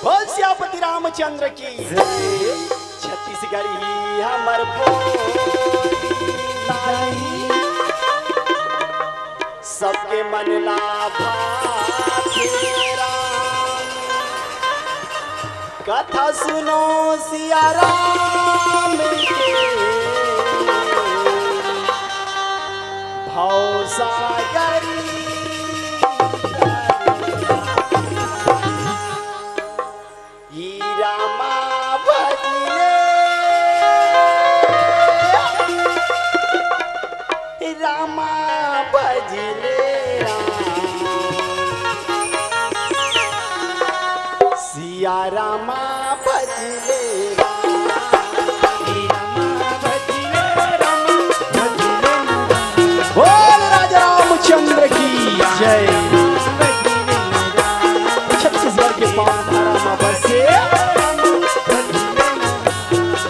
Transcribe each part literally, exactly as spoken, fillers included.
बोल सियापति रामचंद्र की जय। छत्तीसगढ़ ही हमर भोजपुरी, सबके मन ला भाथे राम। कथा सुनो सिया राम के, भवसागरी। ई रामा भजले, रामा भजले राम। सिया रामा भजले राम। ई रामा भजले राम, भजले राम। बोल राजा रामचंद्र की जय। छत्तीसगढ़ के पावन धारा में बसे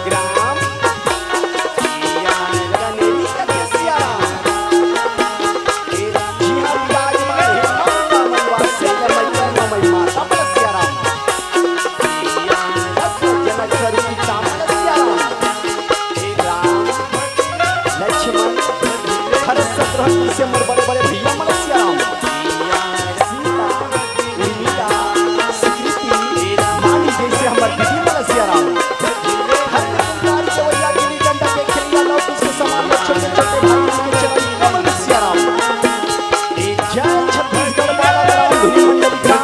ग्राम कनेरी कलेसिया। जी हाँ, विराजमान है माता मनवासी, मैया, मैया, माता बलसिया राम। जनक स्वरूपी श्याम बलसिया राम। राम, लक्ष्मण, भरत, शत्रुघ्न, से मोर बड़े बड़े भैया मन सिया राम। सीता, उर्मिला, सुकृति, माली जैसे हमर दीदी मन सिया राम। हर प्रकार के वैया गिल्ली डंडा के खेलैया लव कुश के समान में छोटे छोटे भाई मन के चरण कमल में सिया राम। जय छत्तीसगढ़ वाला राम धुनी मंडली का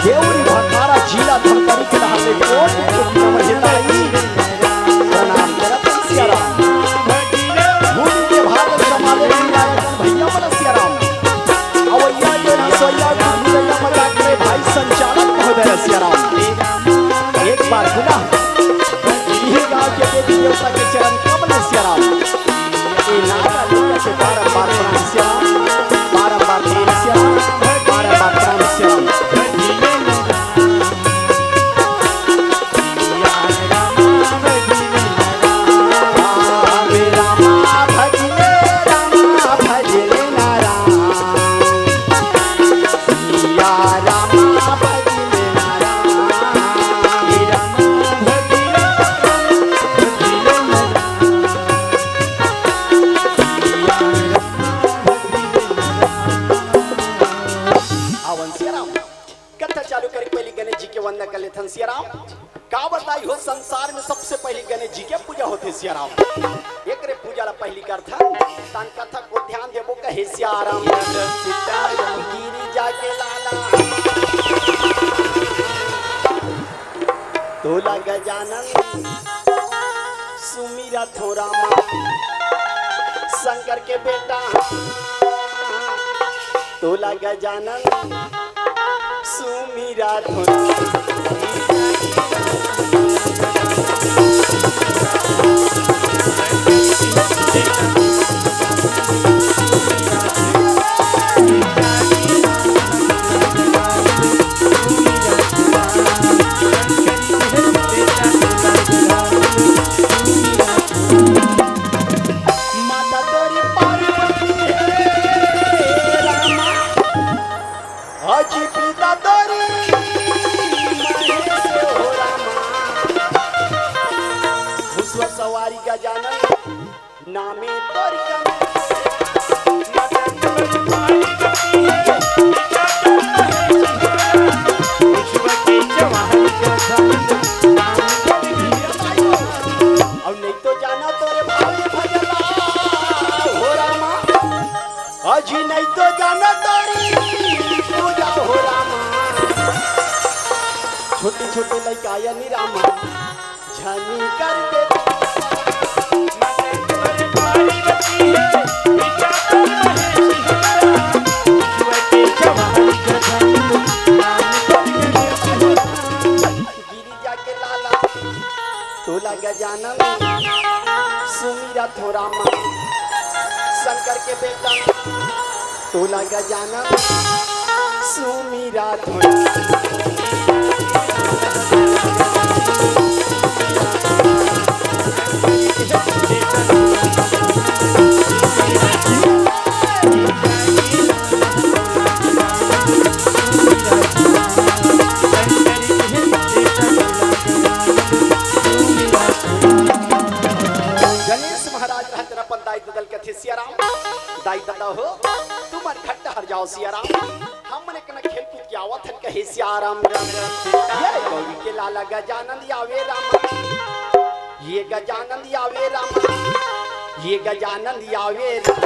देवरी भखारा जिला धमतरी के तहत एक कोटि कोटि नमन हे ताई। प्रणाम करत हन सिया राम। भूमि के भार संभाले विनायक भैया मन सिया राम। अवैया के रसोईया गुदगुदैया मजाक में भाई संचालक महोदय सिया राम। एक बार पुनः इही गांव के देवी देवता के चरण कमल सिया राम। ए नारा लेकर के बारंबार प्रणाम सिया राम, बारंबार प्रणाम सिया राम, बारंबार प्रणाम सिया राम। राम रामा भजले, रामा भजले ना राम। सिया रामा भजले ना राम। आवन सिया राम। कथा चालू करे के पहली गणेश जी के वंदना कर लेथन सिया राम। का बताई हो, संसार में सबसे पहली गणेश जी के पूजा होथे सिया राम। एकरे पूजा ला पहली करथन, तान कथा को ध्यान देबो कहे सिया राम। गिरी जाके लाला तोला गजानन सुमिरथों रामा, शंकर के बेटा तोला गजानन सुमिरथों। माता तोरी पार्वती हे रामा, अजी पिता तोरी महेश हो रामा। भुसवा सवारी गजानन नामे तोरी कमेश। अउ नहीं तो जाना तोरे भाई भजला हो रामा, अजी नहीं तो जाना तोरी पूजा हो रामा। छोटे छोटे लइका आया नी रामा, झनी कर दे। गिरिजा के लाला तोला गजानन सुमिरथों रामा, शंकर के बेटा भोला गजानन सुमिरा थोड़ा। गणेश महाराज रहत अपन दाई ददा ल कथे, सियाराम, दाई ददा हो, तुमन घर डहर जाव सियाराम, हमन एक ना खेल कूद के आवत हन कहे सियाराम। ये गौरी के लाला गजानंद आवे राम, ये गजानंद आवे राम, ये गजानंद आवे राम।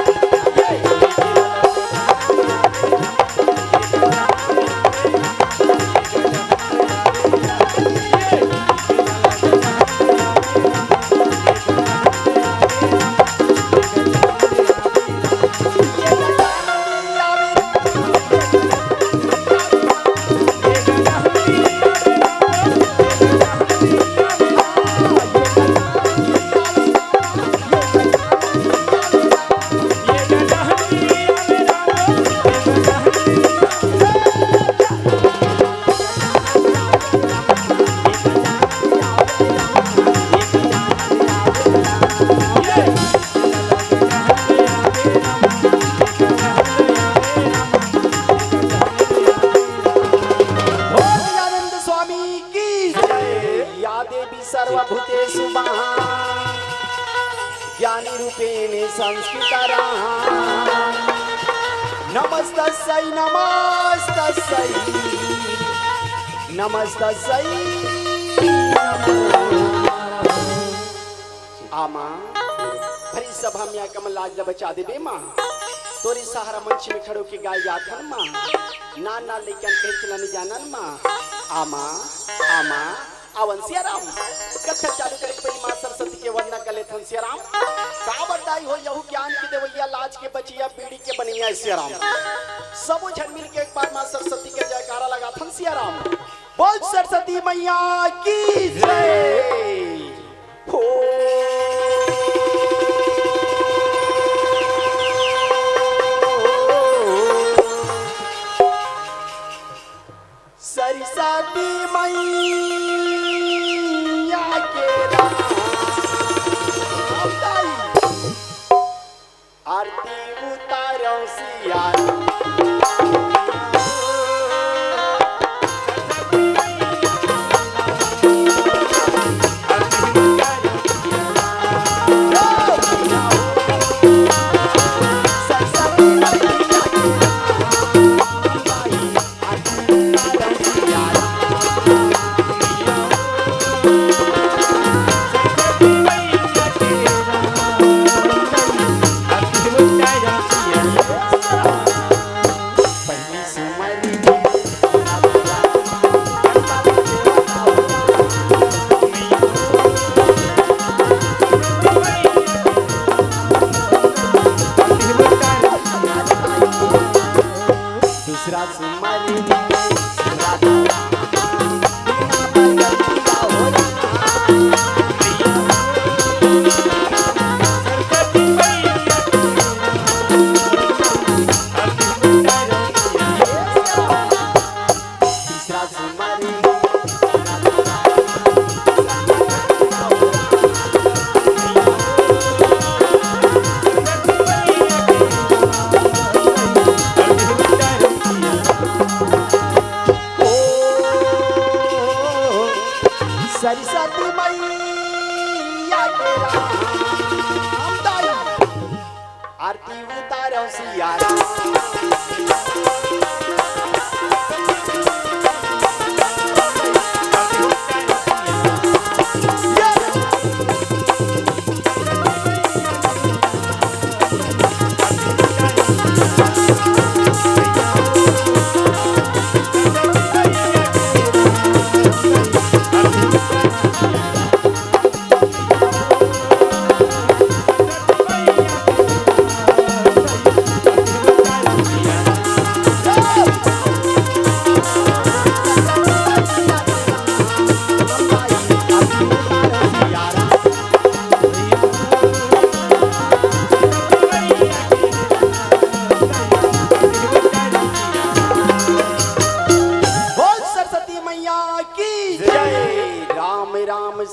भोजनानंद स्वामी की जय। या देवी सर्वभूतेषु महा ज्ञानी रूपेण संस्थिता। नमस्तस्यै नमस्तस्यै नमस्तस्यै नमो नमः। आ माँ, भरी सभा में आके हमर लाज ल बचा देबे माँ। तोरे सहारा मंच में खड़ो के गाय जाथन माँ। ना ना लेकिन कहे चलन जानन माँ। आ माँ, आ माँ, आवन सियाराम। कत्था चालू करे के पहली माँ सरस्वती के वंदना कर लेथन सियाराम। का बताई हो यहू ज्ञान के देवैया, लाज के बचैया, बीड़ी के बनैया सियाराम। सबो झन मिल के एक बार माँ सरस्वती के जयकारा लगाथन सियाराम। बोल सरस्वती मैया की जय। हो। सरस्वती मैया के राम दाई। आरती उतारो सिया। दूसरा सुमन, दूसरा तीसरा सुमन। सरस्वती मैया के राम दाई। आरती उतारो सिया राम।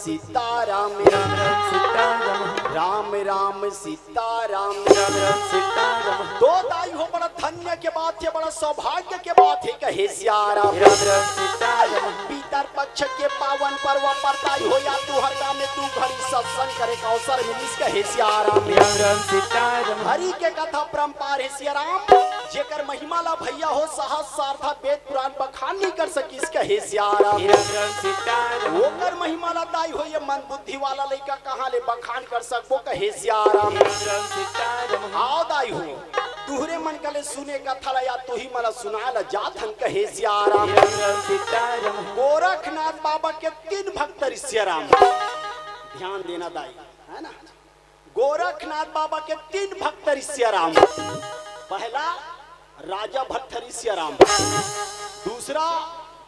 सीताराम। राम राम सीताराम। राम राम सीताराम। राम राम सीताराम। तो दाई हो, बड़ा धन्य के बात हे, बड़ा सौभाग्य के बात हे, कहे सियाराम। राम राम सीताराम। पितर पक्ष के पावन पर्व पर दाई हो या तुहर गाँव में दू घड़ी सत्संग करे का अवसर मिलिस, कहे सियाराम। राम राम सीताराम। हरि के कथा परंपार हे सियाराम, जेकर महिमा ला भैया हो सहस सारथा वेद पुराण बखान नहीं कर सकिस, कहे सियाराम। राम राम सीताराम। ओकर महिमा ला दाई हो ये मन बुद्धि वाला लइका कहाँ ले बखान कर सकबो, कहे सियाराम। राम राम सीताराम। आओ दाई हो, तुहरे मन कले सुने कथा ला या तुही मन ला सुनाए ला जात हन, कहे सियाराम। राम राम सीताराम। गोरखनाथ बाबा के तीन भक्त रिस सियाराम। ध्यान देना दाई, है ना? गोरखनाथ बाबा के तीन भक्त रिस सियाराम। पहला राजा भरथरी सियाराम, दूसरा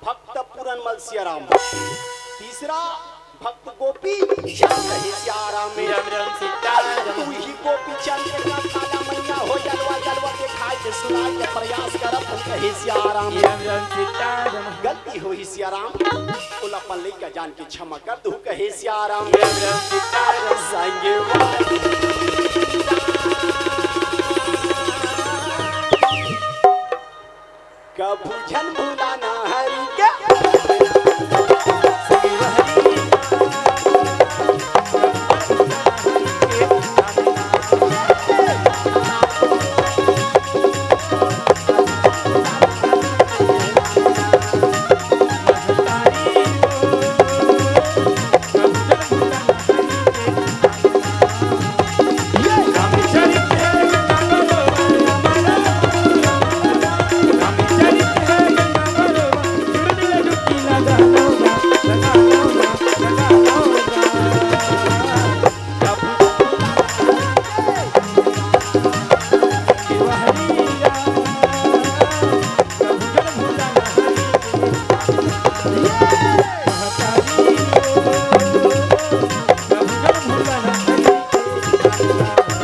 भक्त पूरनमल सियाराम, तीसरा भक्त गोपी चंद हे सियाराम। राम राम सीताराम। तू ही गोपी चंद के कथा ला मैया हो जलवा जलवा दिखाए के सुनाए के प्रयास करत हन, कहे सियाराम। राम राम सीताराम। गलती होही सियाराम, ओला अपन लइका जान के क्षमा कर दू, कहे सियाराम। राम राम सीताराम। संगे कभू झन भुलाना हरि के।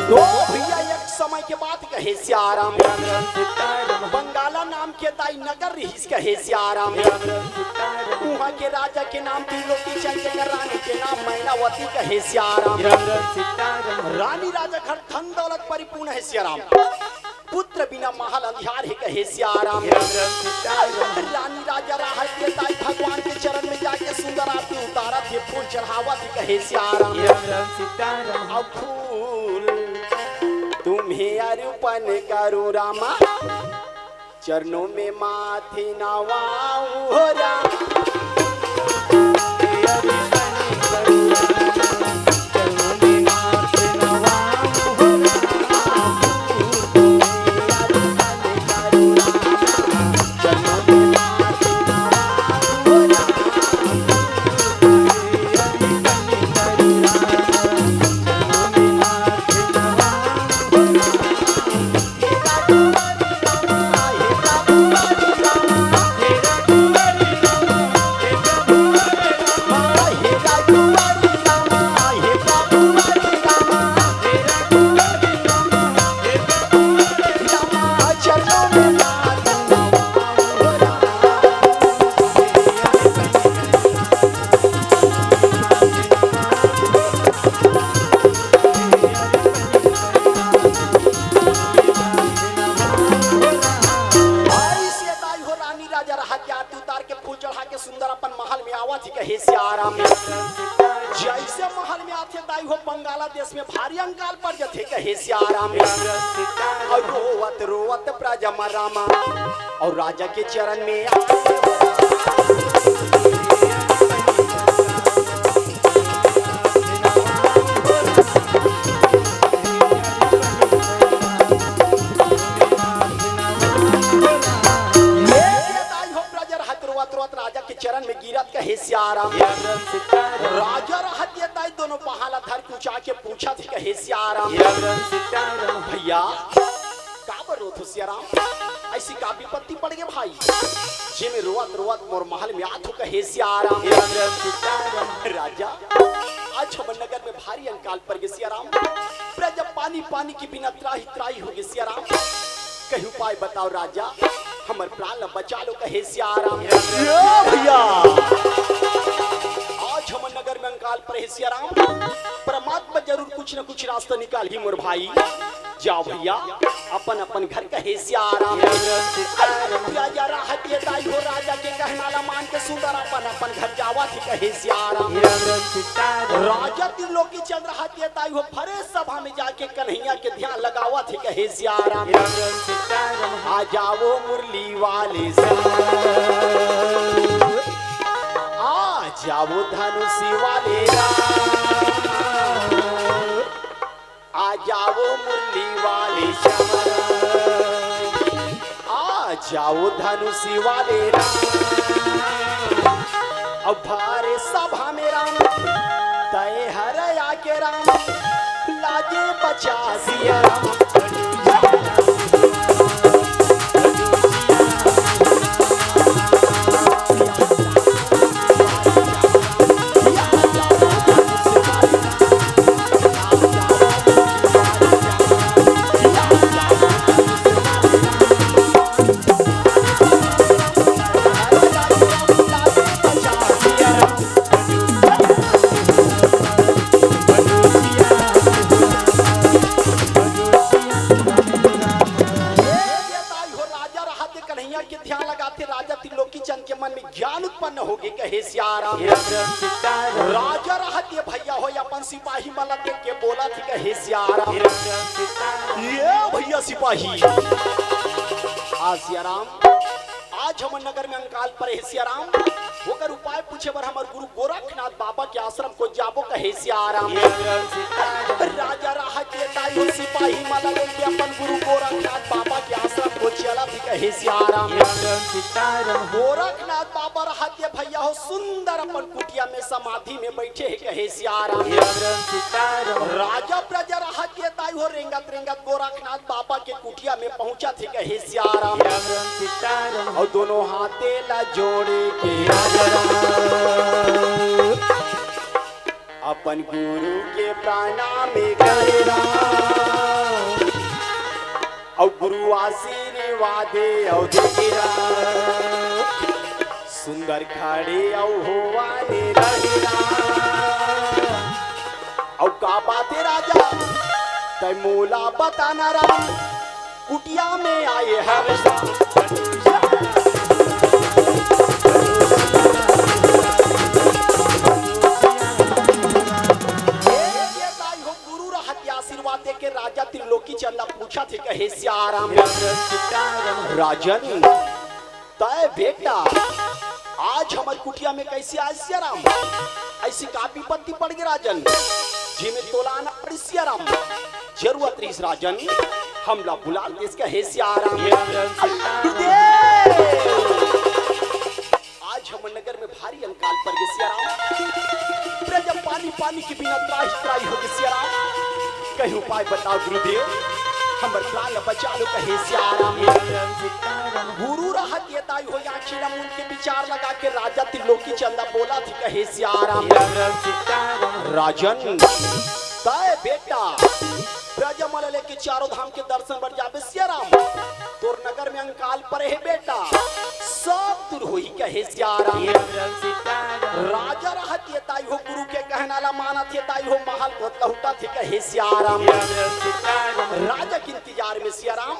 तो भैया, एक समय के बात कहे सियाराम, बंगाला नाम के दाई नगर रहिस, कहे सियाराम। उहाँ के राजा के नाम त्रिलोकी चंद, रानी के नाम मैनावती, कहे सियाराम। रानी राजा घर धन दौलत परिपूर्ण हे सियाराम। पुत्र बिना महल अंधियार हे, कहे सियाराम। रानी राजा राहत के दाई भगवान के चरण में जाके सुंदर आरती उतारत हे, फूल चढ़ावत हे, कहे सियाराम। अब फूल तुम्हें अर्पण करूँ रामा, चरणों में माथे नवाऊं हो राम। ऐसे दाई हो रानी राजा रहा क्या तू उतार के फूल चढ़ा के सुंदर अपन महल में आवत ही कहे सियाराम। जैसे महल में आथे दाई हो बंगाला देश में भारी अंकाल पड़ जाथे कहे सियाराम। और रोवत रोवत प्रजा रामा और राजा के चरण में आए। ये दाई हो प्रजा रहत रोवत रोवत राजा के चरण में गिरत कहे सियाराम। राजा रहत ये दाई दोनों पहाला धर के उचा के पूछत हे कहे सियाराम। भैया, काबर रोत हो सियाराम? ऐसी का विपत्ति पड़ गे भाई, जेमे रोवत रोवत मोर महल में आत हो कहे सियाराम। राजा, आज हमर नगर में भारी अंकाल पड़ गे सियाराम। प्रजा पानी पानी के बिना त्राही त्राही हो गे सियाराम। कहीं उपाय बताओ राजा, हमर प्राण ला बचा लो कहे सियाराम। यो भैया, आज हमर नगर में कंकाल परे हे सियाराम, परमात्मा जरूर कुछ न कुछ रास्ता निकालही मोर भाई। जाव भैया अपन अपन घर कहे सियाराम। राजा रहत ये दाई हो, राजा के कहना ला मान के सुंदर अपन अपन घर जावत हे कहे सियाराम। राजा त्रिलोकी चंद रहत ये दाई हो, भरे सभा में जाके कन्हैया के ध्यान लगावत हे कहे सियाराम। आ जावो मुरली वाले सा, आ जावो धनुषी वाले राम, आ जावो मुरली वाले श्याम, आ जावो धनुषी वाले राम। अब भारे सभा में राम, तय हर आके राम, लाजे बचा सिया राम। ये ताई हो राजा रहत हे कन्हैया के ध्यान लगाथे, राजा त्रिलोकी चंद के मन में ज्ञान उत्पन्न होगे कहे सियाराम। राजा रहत ये भैया हो अपन सिपाही मन ला देख के बोलत हे कहे सियाराम। ये भैया सिपाही, आ सियाराम, आज हमर नगर में अंकाल परे हे सियाराम, ओकर उपाय पूछे बर हमर गुरु गोरखनाथ बाबा के आश्रम को जाबो कहे सियाराम। राजा रहत ये दाई हो सिपाही मन ला लेके अपन गुरु गोरखनाथ बाबा के आश्रम को चलत हे कहे सियाराम। गोरखनाथ बाबा रहत ये भैया हो सुंदर अपन कुटिया में समाधि में बैठे हे कहे सियाराम। राजा प्रजा रहत ये दाई हो रेंगत रेंगत गोरखनाथ बाबा के कुटिया में पहुंचत हे कहे सियाराम। और दोनों हाथे ला जोड़े के राजा राम, अपन गुरु के प्रणाम करे राम। और गुरु आशीर्वाद अउ दे राम, सुंदर खड़े अउ होवाने रहे राम। अउ का बात हे राजा, तय मोला बताना राम, कुटिया में आए हर गुरु रहत आशीर्वाद देके राजा त्रिलोकी चंद ला पूछत हे कहे सियाराम। राजन, तय बेटा आज हमर कुटिया में कैसे आए सियाराम? ऐसी का विपत्ति पड़ गे राजन, जेमे तोला आना पड़े सियाराम? जरूरत रहिस राजन, हमला बुला लेतेस कहे सियाराम। गुरुदेव, आज हमर नगर में भारी अंकाल पड़ गे सियाराम। प्रजा पानी पानी के बिना त्राहि त्राहि हो गे सियाराम। कहीं उपाय बताओ गुरुदेव, हमर प्राण बचा लो कहे सियाराम। गुरु रहत ये दाई हो आँखी ला मूंद के विचार लगा के राजा त्रिलोकी चंद ला बोलत हे कहे सियाराम। राजन, तय बेटा प्रजा मन ला लेके चारों धाम के दर्शन बर जाबे सियाराम। तोर नगर में अंकाल परे हे बेटा, सब दूर होही कहे सियाराम। राजा रहत ये दाई हो गुरु के कहना ला मानत हे दाई हो महल को लहुटत हे कहे सियाराम। राजा के इंतजार में सियाराम,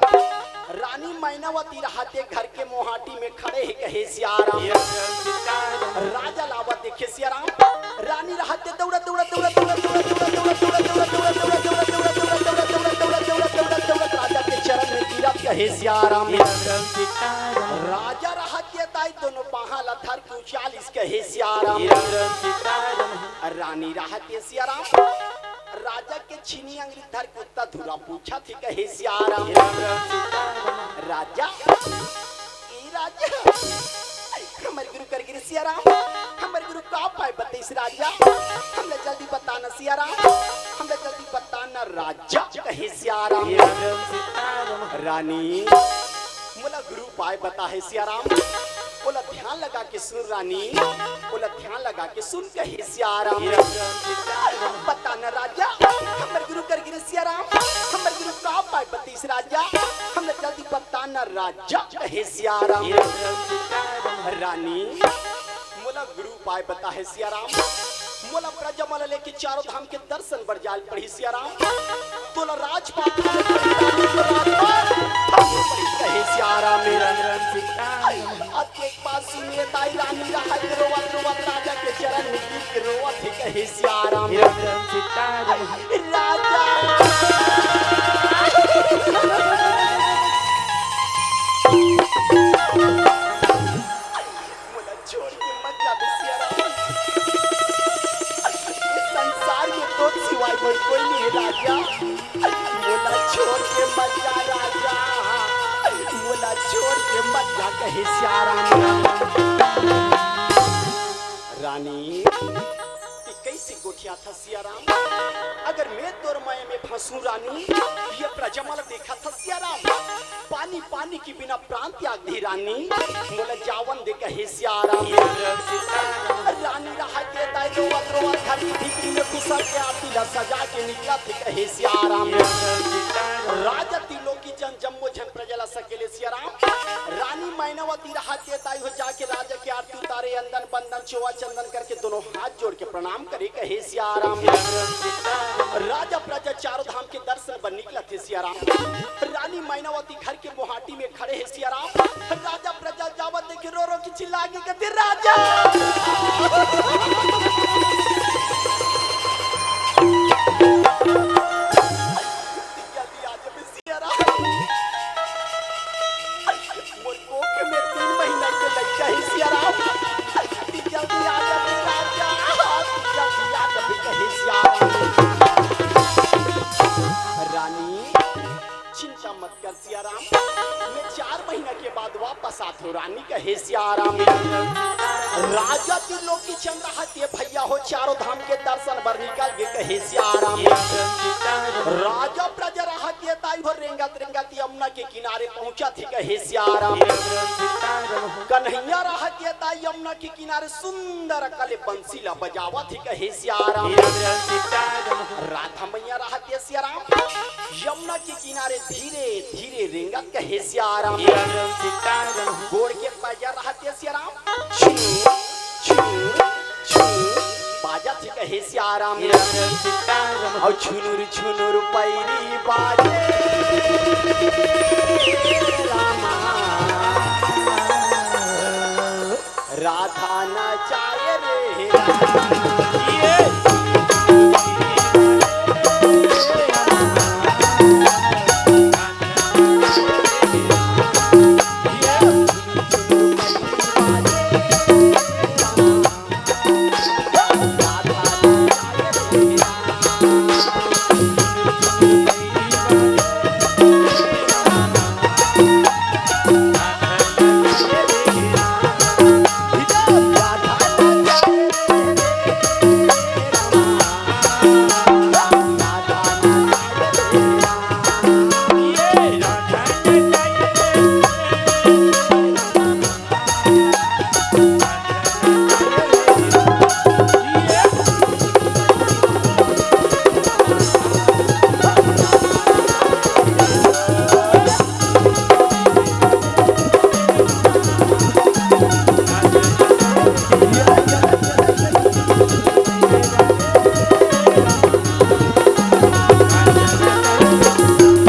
रानी मैनावती रहत हे घर के मोहाटी में खड़े हे कहे सियाराम। राजा ला आवत देखे सियाराम, रानी रहत हे दौड़त दौड़त राजा के चरण में गिरत कहे सियाराम। राजा रहत हे दाई दोनों बाहाँ ला धर के उछालिस कहे सियाराम। रानी रहत हे सियाराम, राजा के छीनी अंगरी धर के उत्ता धुरा पूछत हे कहे सियाराम। राजा, ए राजा, हमर गुरु कर गिरे सियाराम, हमर गुरु का उपाय बतइस राजा, हमला जल्दी बता न सियाराम, हमला जल्दी बता न राजा कहे सियाराम। रानी, मोला गुरु उपाय बता हे सियाराम, ओला ध्यान लगा के सुन रानी, ओला ध्यान लगा के सुन कहे सियाराम। बता न राजा, हमर गुरु कर गिरे सियाराम, हमर गुरु का उपाय बतइस राजा, हमला जल्दी बता न राजा कहे सियाराम। रानी, मोला गुरु उपाय बता हे सियाराम, मोला प्रजा मन लेके चारों धाम के दर्शन बर जाय ल पड़ही सियाराम। तोला राजपाट में पड़ही रानी, तो राजपाट में पड़ही कहे सियाराम। राम राम सीताराम। अतेक बात सुने दाई, रानी रहत रोवत रोवत राजा के चरण में गिर के रोवत हे कहे सियाराम। राम राम सीताराम। राजा। मोला छोड़ के मत जाबे सियाराम। इस संसार में तोर सिवाय मोर कोई नहीं है राजा। मोला छोड़ के मत जा राजा, मोला छोड़ के मत जा कहे सियाराम। रानी, ये कैसे गोठियाथस सियाराम? अगर मैं तोर मया में फंसूं रानी, ये प्रजा मन देखत हे सियाराम। पानी पानी के बिना प्राण त्याग दे रानी, मोला जावन दे कहे सियाराम। रानी रहत ये दाई रोवत रोवत घर की भीतरी में घुसर के आरती ला सजा के निकलत हे कहे सियाराम। राजा त्रिलोकी जन जम्मो झन प्रजा ला सकेले सियाराम। रानी मैनावती रहत ये दाई हो जाके राजा के आरती उतारे, अंदन बंदन चोवा चंदन करके दोनों हाथ जोड़ के प्रणाम करे कहे सियाराम। राजा प्रजा चारों धाम के दर्शन बर निकलत हे सियाराम। रानी मैनावती घर के मोहाटी में खड़े हे सियाराम। राजा प्रजा जावत देखे रो रो के चिल्ला के कहथे, राजा। जल्दी आ जा सियाराम। मोर कोख में तीन महीना के लइका हे सियाराम। जल्दी आ जा बे राजा, जल्दी आ जा बे कहे सियाराम। रानी, चिंता मत कर सियाराम, मैं चार महीना के बाद वापस आथों रानी कहे सियाराम। राजा त्रिलोकी जन रहत ये भैया हो चारों धाम के दर्शन बर निकल गे कहे सियाराम। राजा प्रजा रहत ये दाई हो रेंगत रेंगत यमुना के किनारे पहुंचत हे कहे सियाराम। कन्हैया रहत ये दाई यमुना के किनारे सुंदर अकन ले बंसी ला बजावत हे कहे सियाराम। राधा मैया रहत ये सियाराम यमुना के किनारे धीरे धीरे रेंगत कहे सियाराम। गोड़ के पैजा रहत ये सियाराम छू छू छू बाजत हे कहे सियाराम। अउ छुनुर छुनुर पैरी बाजे रामा। राधा नचाए रे रामा। ये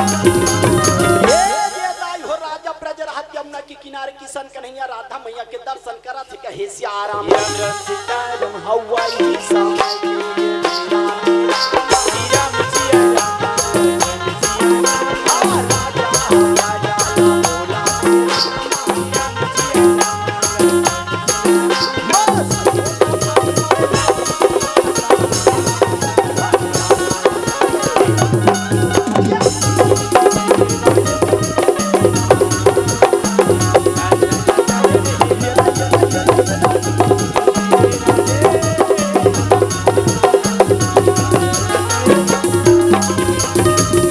ए, ये दाई हो राजा ब्रजराज यमुना के किनारे किशन कन्हैया राधा मैया के दर्शन करत हे कहे सियाराम। हवाई सा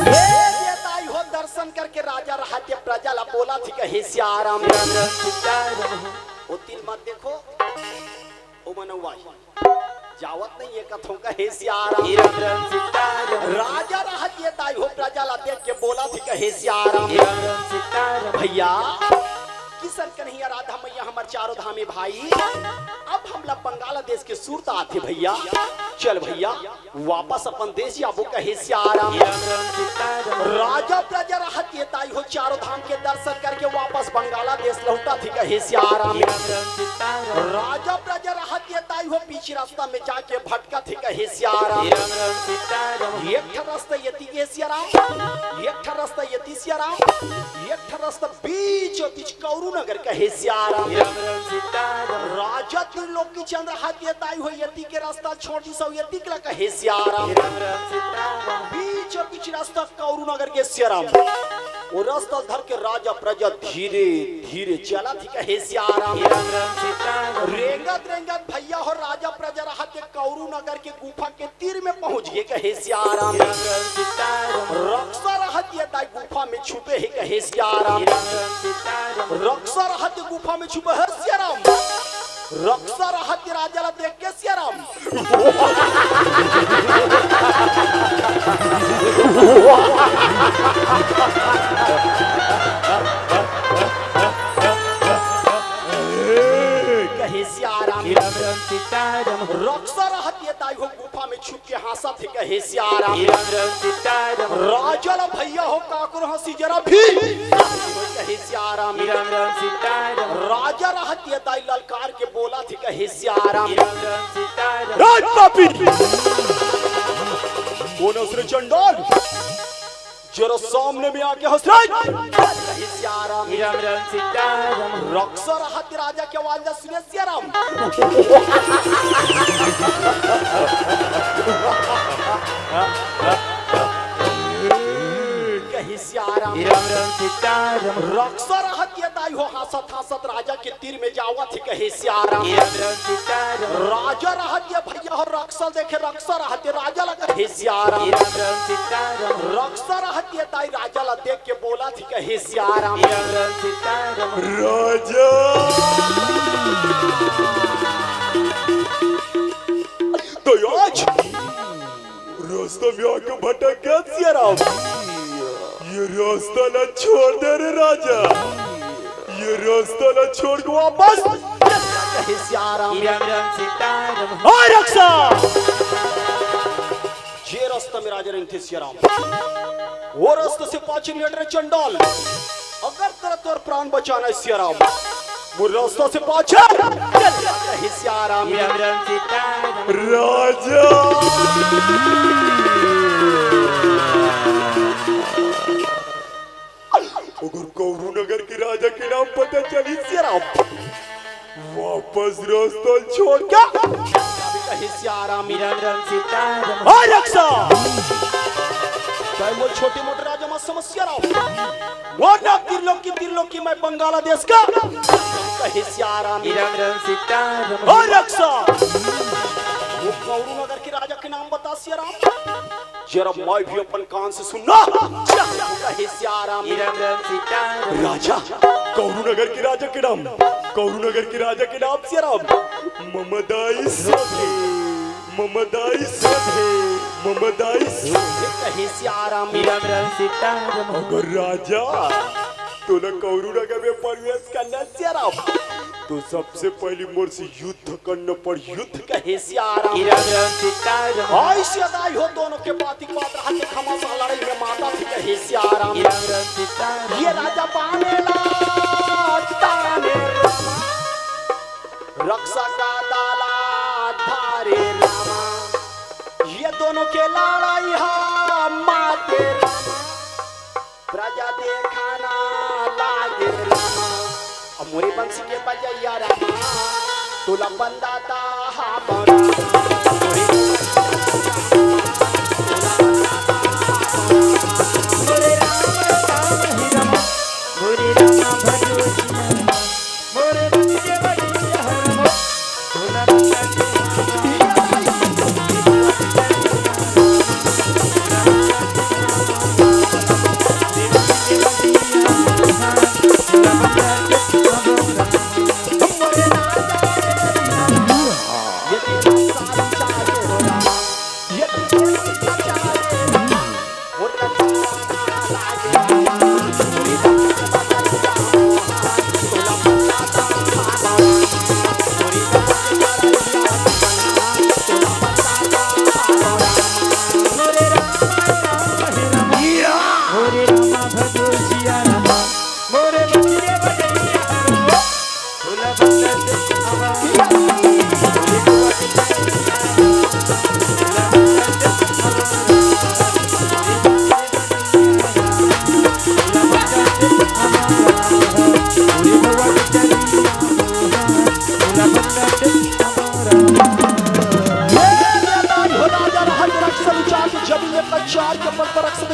ए, ये दाई हो दर्शन करके राजा रहत ये प्रजा ला बोलत हे कहे सियाराम। ओ तिल मत देखो, ओ मनौवा जावत नहीं हे कथों कहे सियाराम। राजा रहत ये दाई हो प्रजा ला देख के बोलत हे कहे सियाराम। भैया किसन कन्हैया राधा मैया हमर चारों धाम हे भाई। अब हमला बंगाला देश के सुरता आथे भैया। चल भैया, वापस अपन देश जाबो कहे सियाराम। राजा प्रजा रहत ये ताई हो, चारों धाम के दर्शन करके वापस बंगाला देश लहुटत हे कहे सियाराम। राजा प्रजा रहत ये ताई हो, बीच रास्ता में जाके भटकत हे कहे सियाराम। एक ठन रास्ता एती कहे सियाराम, एक ठन रास्ता एती सियाराम, एक ठन रास्ता बीचों बीच कौरू नगर कहे सियाराम। राजा त्रिलोकी चंद्र रहत ये ताई हो, एती के रास्ता छोड़ दिस अउ एती के ला कहे सियाराम। बीचों बीच रास्ता कौरू नगर के सियाराम। वो रास्ता धर के राजा प्रजा धीरे धीरे चलत हे कहे सियाराम। रेंगत रेंगत भैया हो, राजा प्रजा रहत ये कौरू नगर के गुफा के तीर में पहुंच गे कहे सियाराम। रक्सा रहत ये दाई गुफा में छुपे हे कहे सियाराम। रक्सा रहत ये गुफा में छुपे हे सियाराम। रक्सा रहत ये राजा ला देख के सियाराम। कहे सियाराम। रक्सा रहत ये दाई हो गुफा में छुप के हाँसत हे कहे सियाराम। राजा ला भैया हो काकरो हंसी जरा भी। कहे सियाराम। राजा रहत ये दाई ललकार के बोलत हे कहे सियाराम। राज पापी। कोन हस रे चंडाल? जरा सामने में आके हंस रे। कहे सियाराम। रक्सा रहत राजा के आवाज ला सुने सियाराम। कहे सियाराम। रक्सा रहत ये दाई हो हाँसत हाँसत राजा के तीर में जावत हे कहे सियाराम। राजा रहत ये भैया हो रक्सा देखे, रक्सा रहत ये राजा ला कहे सियाराम। रक्सा रहत ये दाई राजा ला देख के बोलत हे कहे सियाराम। राजा। तो आज रास्ता में आके भटक गया सियाराम। ये रास्ता ला छोड़ दे रे राजा। ये रास्ता ला छोड़ के वापस कहे सियाराम। हाँ रक्सा। जे रास्ता में राजा रेंगथे सियाराम, वो रास्ता से पाछे नइ हट रे चंडाल। अगर तोला तोर प्राण बचाना हे सियाराम, वो रास्ता से पाछे नइ हट रे सियाराम। राजा। अगर कौरू नगर के राजा के नाम पता चली सियाराम, वापस रास्ता छोड़ के कहे सियाराम। हाँ रक्सा। तैं मोला छोटे मोटे राजा मत समझ सियाराम। मोर नाम त्रिलोकी, त्रिलोकी मैं बंगाला देश का कहे सियाराम। हाँ रक्सा। वो कौरू नगर के राजा के नाम बता सियाराम। जरा मैं भी अपन कान से सुनना। कहे सियाराम। राजा, कौरू नगर के राजा के नाम, कौरू नगर के राजा के नाम सियाराम। ममदाई सोधे, ममदाई सोधे, ममदाई सोधे। कहे सियाराम। अगर राजा तोला कौरू नगर में प्रवेश करना सियाराम, तो सबसे पहली मोर से युद्ध करना पड़, युद्ध कहे सियाराम। अइसे दाई हो दोनों के बात ही बात रहत हे, घमासान लड़ई में मातथे कहे सियाराम। ये राजा बाने ला ताने रामा, रक्सा का दाला धारे रामा। ये दोनों के लड़ई हा माते रामा। प्रजा देखना लागे रामा, अब मोरे बंसी के बजैया रामा, तोला बंदाता हा बड़ा। मोरे राम राम ही राम, मोरे राम भजो जी राम।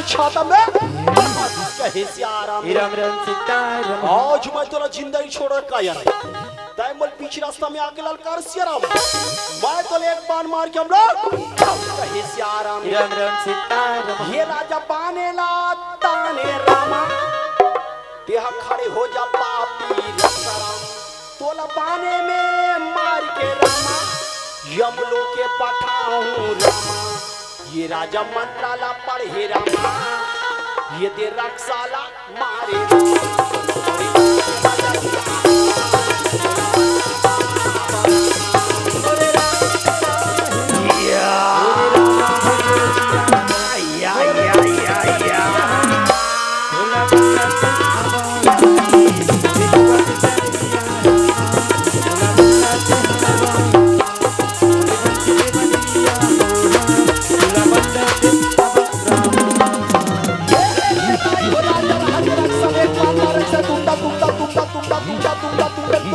छाता में कहे सियाराम। राम राम सीताराम। आज मैं तोला जिंदा ही छोड़ रखा यार। तय मोल बीच रास्ता में आके ललकार सियाराम। मैं तोले एक बाण मार के हम लोग कहे सियाराम। राम राम सीताराम। ये राजा बाने ला ताने रामा। तेहा खड़े हो जा पापी रक्षाराम। तोला बाने में मार के रामा, यमलोक के पठाऊं रामा। ये राजा मंत्राला पढ़े रामा, ये दे रक्षाला मारे।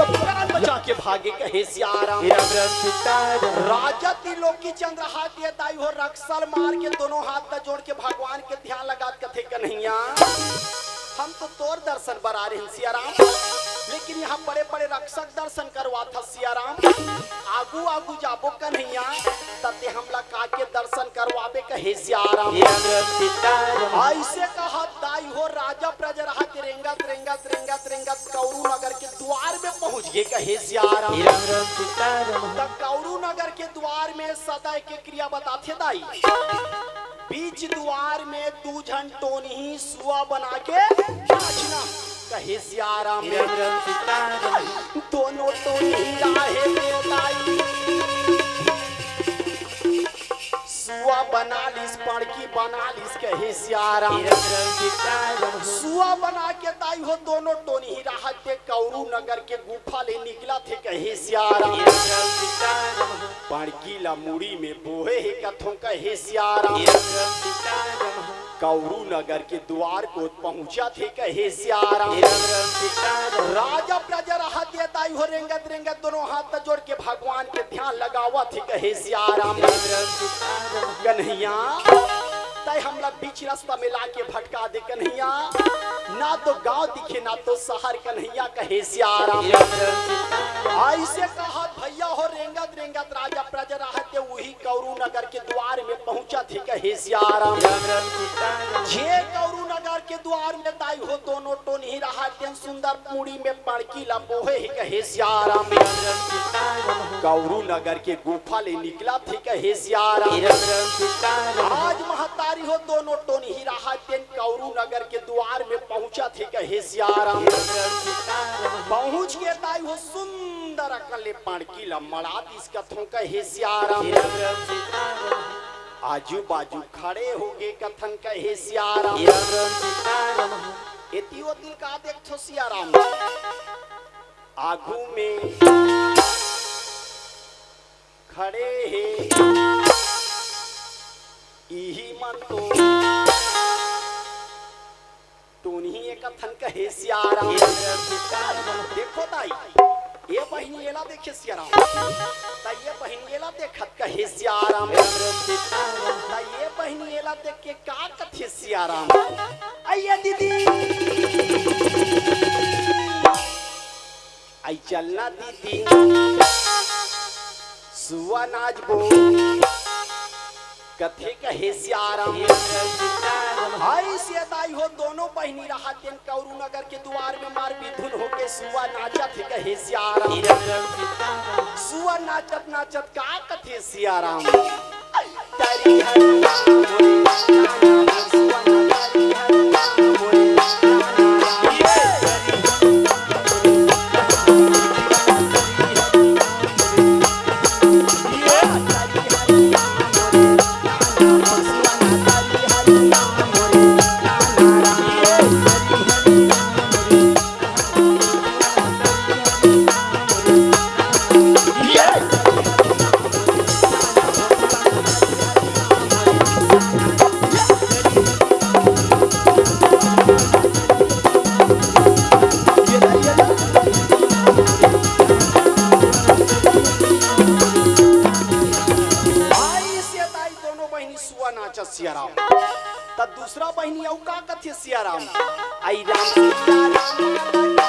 प्राण बचा के भागे कहे सियाराम। राजा त्रिलोकी चंद्रहास ये दाई हो रक्षाल मार के दोनों हाथ ला जोड़ के भगवान के ध्यान लगात कथे, कन्हैया, हम तो तोर दर्शन बर आ रहे हैं सियाराम, लेकिन यहाँ बड़े बड़े रक्षक दर्शन करवात ह सियाराम। आगू आगू जाबो कन्हैया, तते हमला का के दर्शन करवाबे कहे सियाराम। ऐसे कहत दाई हो राजा प्रजरहा के रेंगत रेंगत रेंगत रेंगत कौरू नगर के द्वार में पहुंच गे कहे सियाराम। त कौरू नगर के द्वार में सदा के क्रिया बताथे दाई। बीच द्वार में दू झन टोनही सुआ बना के नाचना कहे सियाराम। दोनों टोनही राहे दे दाई। सुआ बना लिस, पड़की बना लिस, कहे सियाराम। सुआ बना के दाई हो दोनों टोनही राहत ते कौरू नगर के गुफा ले निकला थे, कहे सियाराम। पड़की ला मुड़ी में बोहे हे कथों, कहे सियाराम। कौरू नगर के द्वार को पहुंचा थे, कहे सियाराम। राजा प्रजरहा ते दाई हो रेंगत रेंगत दोनों हाथ जोड़ के भगवान के ध्यान लगावा थे, कहे सियाराम। कन्हैया, तय हमला बीच रास्ता में लाके भटका दे कन्हैया, ना तो गांव दिखे ना तो शहर कन्हैया, कहे सियाराम। ऐसे कहत भैया हो रेंगत रेंगत राजा प्रजरहा ते उही कौरू नगर के द्वार में पहुंचा थे, कहे सियाराम। जे कौरू नगर के द्वार में दाई हो दोनों टोनही राहत तेन सुंदर मुड़ी में पड़की ला बोहे हे, कहे सियाराम। कौरू नगर के गुफा ले निकला थे, कहे सियाराम। आज महतारी हो दोनों टोनही राहत तेन कौरू नगर के द्वार में पहुंचा थे, कहे सियाराम। पहुंच के दाई हो सुंदर अकन ले पड़की ला मड़ा दिस कथों, कहे सियाराम। आजू बाजू खड़े हो गे कथन, कहे सियाराम। एती ओती का देखथो सियाराम। आगू में खड़े हे इही मन तो टोनही एक कथन, कहे सियाराम। देखो दाई, ये बहिनी एला देखे सियाराम, त ये बहिनी एला देखत, कहे सियाराम। त ये बहिनी एला देख के का कथे सियाराम, अइया दीदी, अइ चलना दीदी, सुआ नाचबो कथे, कहे सियाराम। अइसे दाई हो दोनों बहिनी राहत तेन कौरू नगर के द्वार में मार बिधुन होके सुआ नाचत हे, कहे सियाराम। सुआ नाचत नाचत का कथे सियाराम। दूसरा बहिनी अउ का कथे सिया राम, आई राम सिया राम, सिया राम,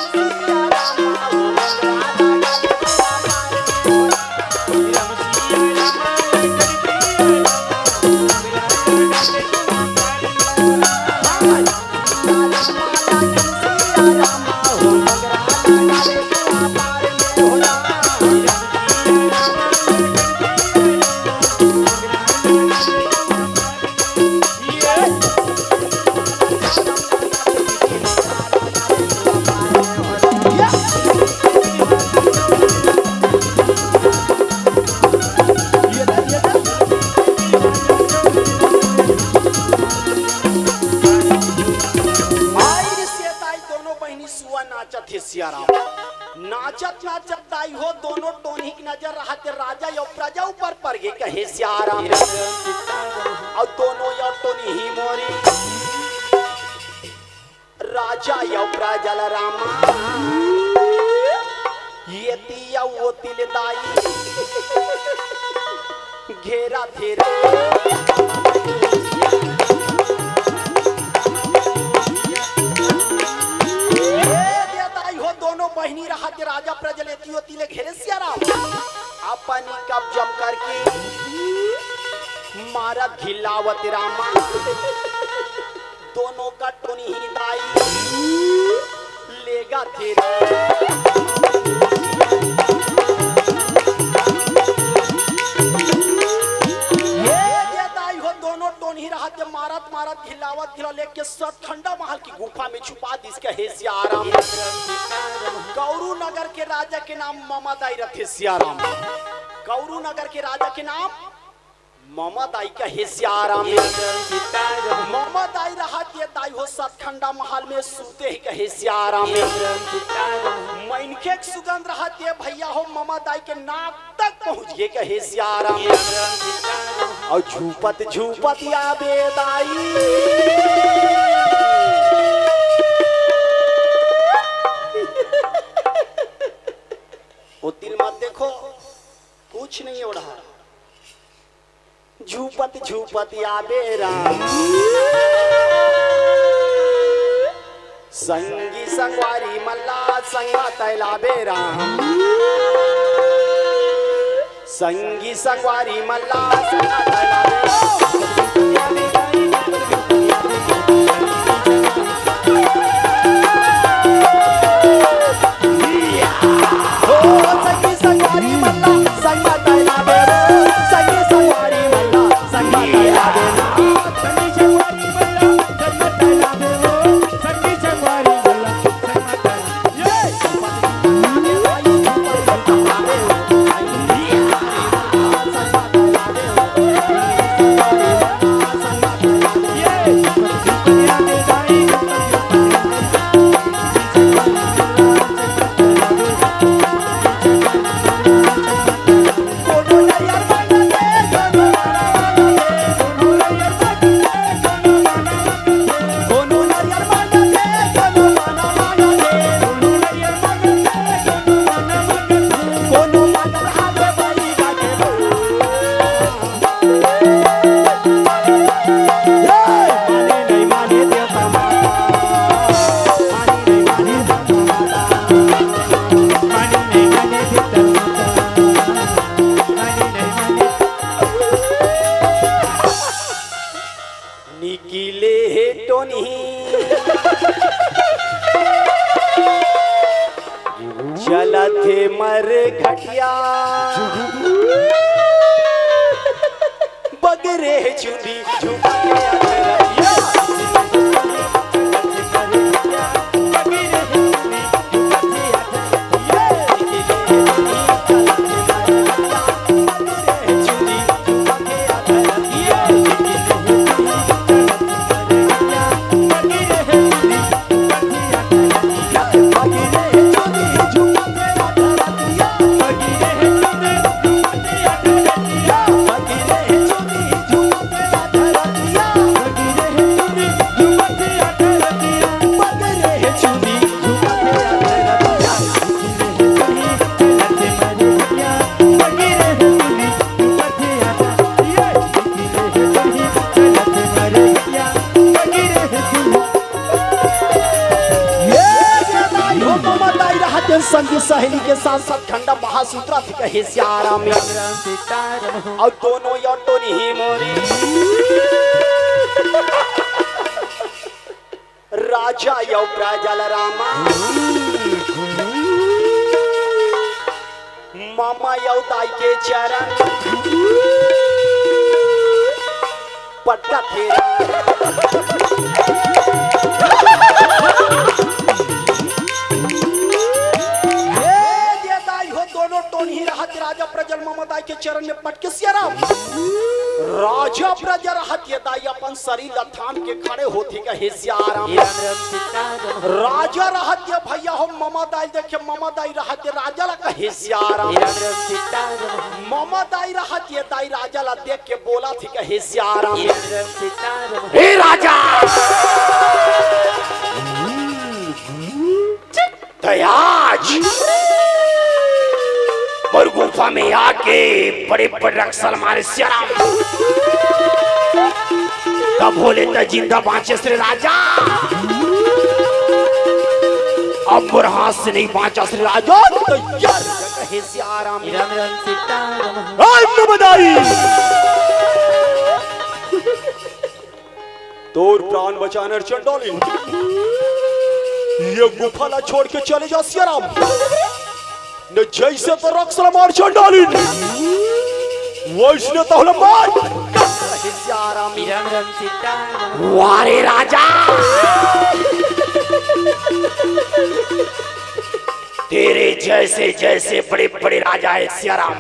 आई रे सेताई दोनों बहिनी सुआ नाचत हे सिया राम। नाचत नाचत दाई हो दोनों टोनही के नजर रहत हे राजा अउ प्रजा ऊपर पर गे कहे सिया राम। अउ दोनों अउ टोनही मोरी राजा अउ प्रजा ल रामा, एती अउ ओती ले दाई घेरा घेरा। ए दे दाई हो दोनों बहिनी रहत हे राजा प्रजा ल एती ओती ले घेरे सिया राम। अपन कब्जम करके मारत घिल्लावत रामा। दोनों का टोनही दाई लेगा तेरा। ये, ये दाई हो दोनों टोनही रहत हे मारत मारत घिल्लावत घिल्लावत लेके सतखंडा महल की गुफा में छुपा दिस कहे सिया राम। गौरू नगर के राजा के नाम ममा दाई रथे सिया राम। गौरू नगर के राजा के नाम ममा दाई कहे सिया राम। ममा दाई रहत हे दाई हो सतखंडा महल में सूते हे कहे सिया राम। मनखे के सुगंध रहत हे भैया हो ममा दाई के नाक तक पहुंच गे कहे सिया राम। अउ झूपत झूपत आबे दाई। ओ तिल मत देखो, कुछ नहीं ओढ़ा। झूपत झूपत आबे राम। संगी संगवारी मन ला संग म तैलाबे राम। संगी संगवारी मन ला संग म तैलाबे राम। निकिले हे टोनही चलत हे मर घटिया। बगरे चुंदी झुमके अधरतिया। सब झंडा महासूत्रा थी कहे सियाराम। राम राम सीताराम हो। अउ दोनों यो टोनही मोरे राजा यो प्रजा ल रामा। मामा यो दाई के चरण पटकथे। ये दाई हो दोनों टोनही रहत राजा प्रजा ल मामा दाई के चरण में पटके सियाराम। राजा प्रजा रहत ये दाई अपन शरीर ल थाम के खड़े होथे कहे सियाराम। राम राम सीताराम। राजा रहत ये भैया हो मामा दाई देखे मामा दाई रहत ये राजा ल कहे सियाराम। राम राम सीताराम। मामा दाई रहत ये दाई राजा ल देख के बोलथे कहे सियाराम। राम राम सीताराम। हे राजा, त आज मोर गुफा में आके बड़े बड़े रक्सा ल मारे सियाराम। तब होले त जिंदा बांचे श्री राजा। अब मोर हाथ से नहीं बांचा श्री राजा। तैयार कहे सियाराम। राम राम सीताराम। आज तो बताई। तोर प्राण बचानर चंडालिन, ये गुफा ला छोड़ के चले जा सियाराम। न जैसे तो रक्सा ल मार चंडालिन, वैसने तोला मार। सियाराम। राम राम सीताराम। वारे राजा, तेरे जैसे जैसे बड़े बड़े राजा है सियाराम,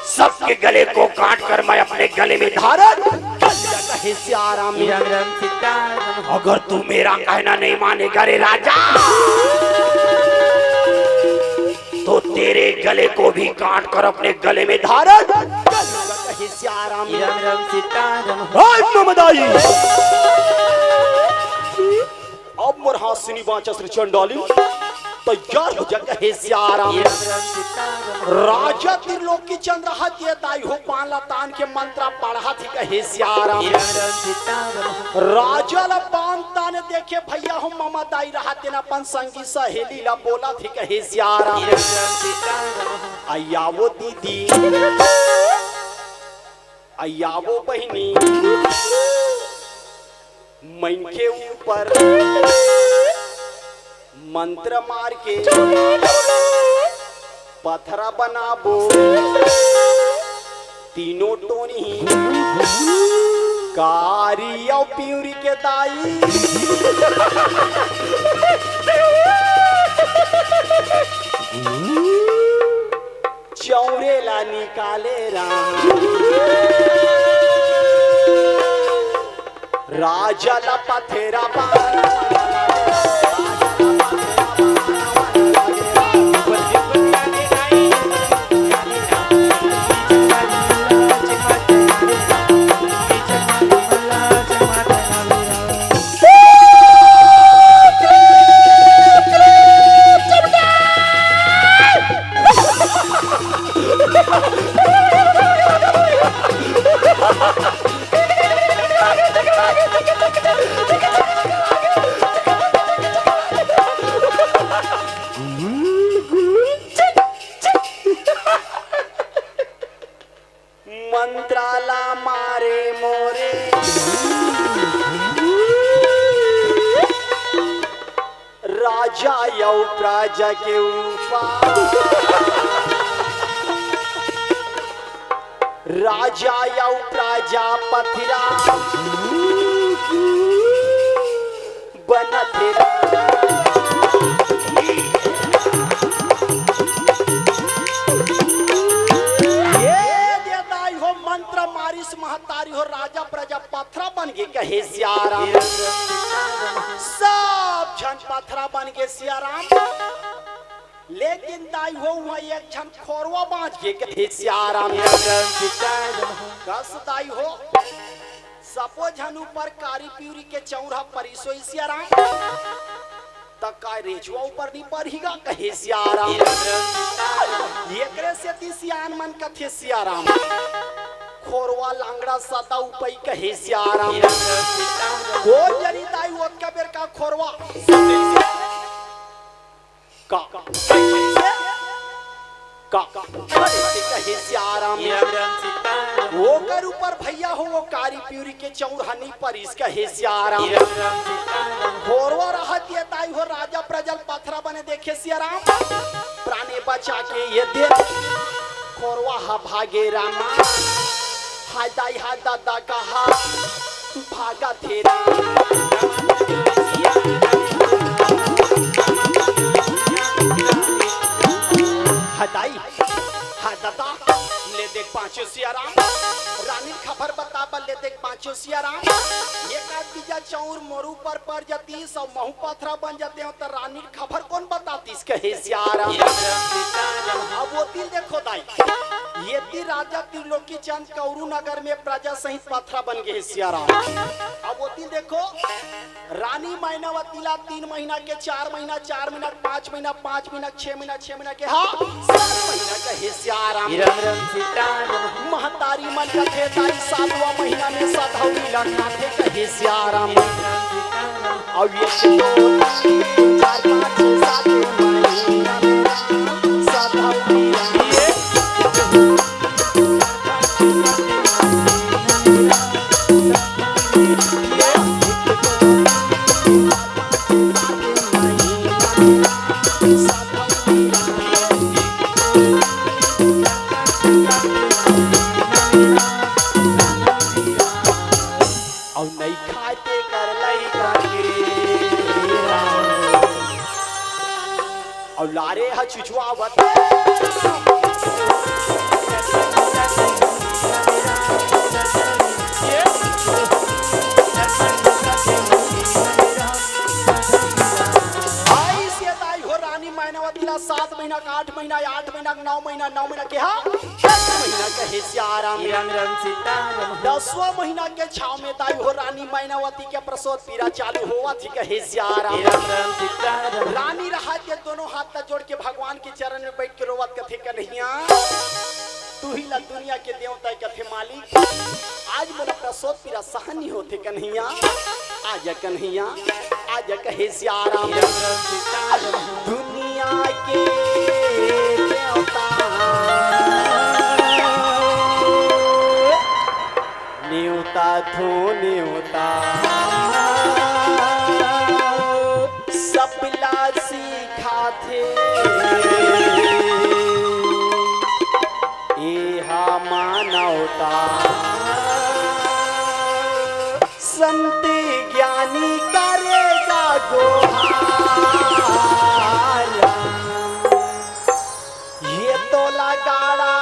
सबके गले को काट कर मैं अपने गले में धारण कर लिया कहे सियाराम। राम राम सीताराम। अगर तू मेरा कहना नहीं मानेगा रे राजा, तो तेरे गले को भी काट कर अपने गले में धारण कर लिया कहे सियाराम। राम राम सीताराम। हाय ममदाई। अब मोर हाथ से नी बांचस रे चंडालिन, तैयार हो जा कहे सियाराम। राजा त्रिलोकी चंद्रहास ये दाई हो बान ला तान के मंत्र पढ़त हे कहे सियाराम। राजा ला बान ताने देखे भैया हो ममा दाई रहत तेन अपन संगी सहेली ला बोलत हे कहे सियाराम। अइया वो दीदी, अइया वो बहिनी, मनखे ऊपर मंत्र मार के पथरा बनाबो। तीनों टोनी कारी अउ पिउरी के दाई चौरे ला निकाले राम। राजा ला पथरा बान। मंत्राला मारे मोरे राजा अउ प्रजा के ऊपर। राजा अउ प्रजा पथरा बनत हे। ये दे दाई हो मंत्र मारिस महतारी हो राजा प्रजा पथरा बन गे कहे सियाराम। सब झन पथरा बन गे सियाराम। लेकिन दाई हो उहाँ एक झन खोरवा बांच गे कहे सियाराम। कस दाई हो सबो झन ऊपर कारी पिउरी के चौरा परिसोई सियाराम। त काय रेछवा ऊपर नी परही गा कहे सियाराम। एकरे सेती सियान मन कथे सियाराम। खोरवा लांगड़ा सदा उपई कहे सियाराम। कोन जनी दाई ओतका बेर का खोरवा का, का, का, का, कहे सियाराम। ओकर ऊपर भैया हो वो कारी पिउरी के चौर ह नी परिस कहे सियाराम। खोरवा रहत ये दाई हो राजा प्रजल पथरा बने देखे सियाराम। प्राणे बचा के ये दे खोरवा ह भागे रामा। हाय दाई हाय दादा कहा भागत हे राम। हाय दाई हाय दादा ले देख पाँचों सियाराम। रानी खबर बता बल ले देख पाँचों सियाराम। एक आध बीजा चौर मोरू पर पड़ जाती सब महू पथरा बन जाते हो तो रानी खबर कौन बतातीस कहे सियाराम। अब वो तिल देखो दाई, ये ती राजा त्रिलोकी चंद कौरू नगर में प्रजा सहित पथरा बन गए सियाराम। अब वो तिल देखो रानी मायनावती ला तीन महीना के चार महीना, चार महीना के पाँच महीना, पाँच महीना के छह महीना, छह महीना के हाँ सात महीना कहे सियाराम। महतारी मन कथे ताई सातवां महीना में सधौरी ला खाथे कहे सियाराम। अब ये दो, तीन, चार, पाँच, छह, सात महीना में सधौरी ला अउ नइ खाए ते कर लइका के। अउ लारे ह चुचुआवत। आई से दाई हो रानी मायनावती ला सात महीना का आठ महीना, आठ महीना का नौ महीना, नौ महीना के हा दस महीना कहे सियाराम। राम राम सीताराम। दसवां महीना के छाव में दाई हो रानी मायनावती के प्रसव पीरा चालू होवत ही कहे सियाराम। राम राम सीताराम। रानी रहत के दोनों हाथ ला जोड़ के भगवान के चरण में बैठ के रोवत कथे कन्हैया, तू ही ला दुनिया के देवता कथे मालिक, आज मोला प्रसव पीरा सहन नहीं होथे कन्हैया, आजा कन्हैया, आजा कहे सियाराम। दुनिया के देवता नेवता थो नेवता सबला सिखाथे। एहा मानवता संत ज्ञानी करेगा गोहार। ये तोला गाड़ा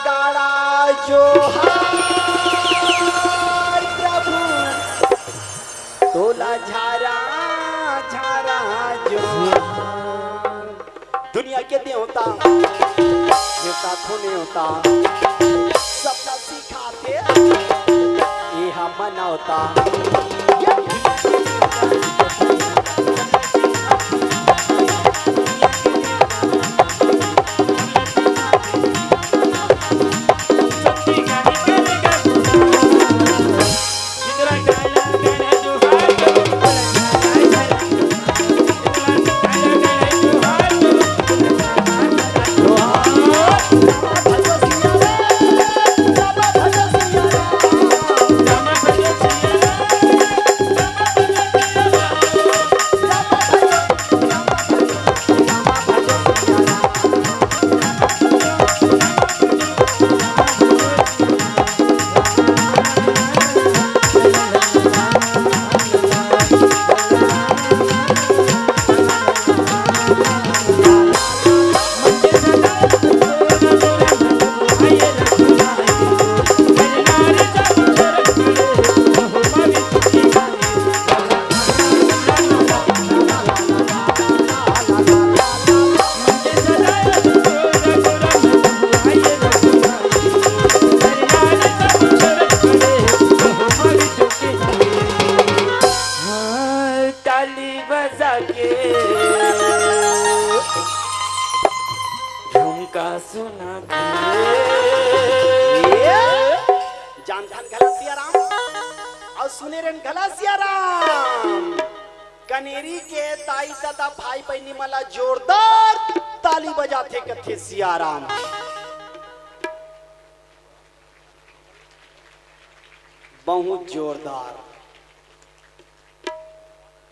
गाड़ा जोहार प्रभु, तोला झारा झारा जोहार। दुनिया के देवता, देवता थो नेवता, सबला सिखाथे, एहा मनौता। ताली बजा के झुमका सुना दे। जान धन घला सिया राम अउ सुने रेन घला सिया राम। कनेरी के दाई ददा भाई बहिनी मन ला जोरदार ताली बजाथे कथे सियाराम। बहुत जोरदार।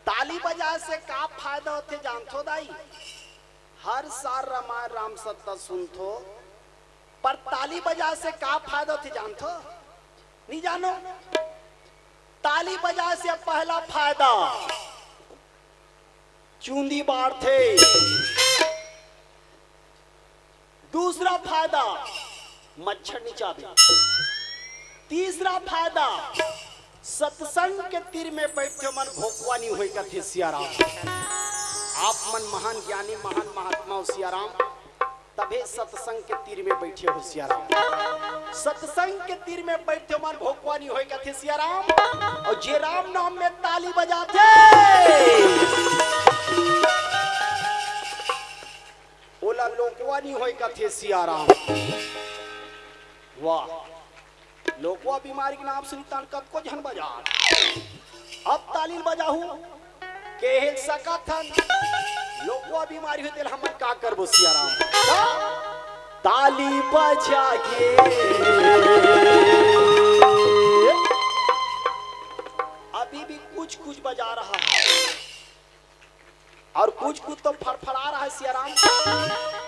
ताली बजाए से का फायदा होथे जानथो दाई? हर साल रामायण राम सत्ता सुनथो, पर ताली बजाए से का फायदा होथे जानथो? नहीं जानो। ताली बजाए से पहला फायदा, चूंदी बाढ़थे। दूसरा फायदा, मच्छर नहीं चाबे। तीसरा फायदा, सत्संग के तीर में बैठे मन भोकवा नहीं होय कथे सियाराम। आप मन महान ज्ञानी, महान महात्मा हो सियाराम, तभे सत्संग के तीर में बैठे हो सियाराम। सत्संग के तीर में बैठे मन भोकवा नहीं होय कथे सियाराम। और जे राम नाम में ताली बजाथे, ओला लोकवा नहीं होय कथे सियाराम। वाह, लोकवा बीमारी के नाम सुनी तान कतको झन बजा। अब ताली बजाहू, केहे सकत हन, लोकवा बीमारी होय तेला हमन का करबो सियाराम? ताली बजा के अभी भी कुछ कुछ बजा रहा है। और कुछ कुछ तो फड़फड़ा रहा है सियाराम।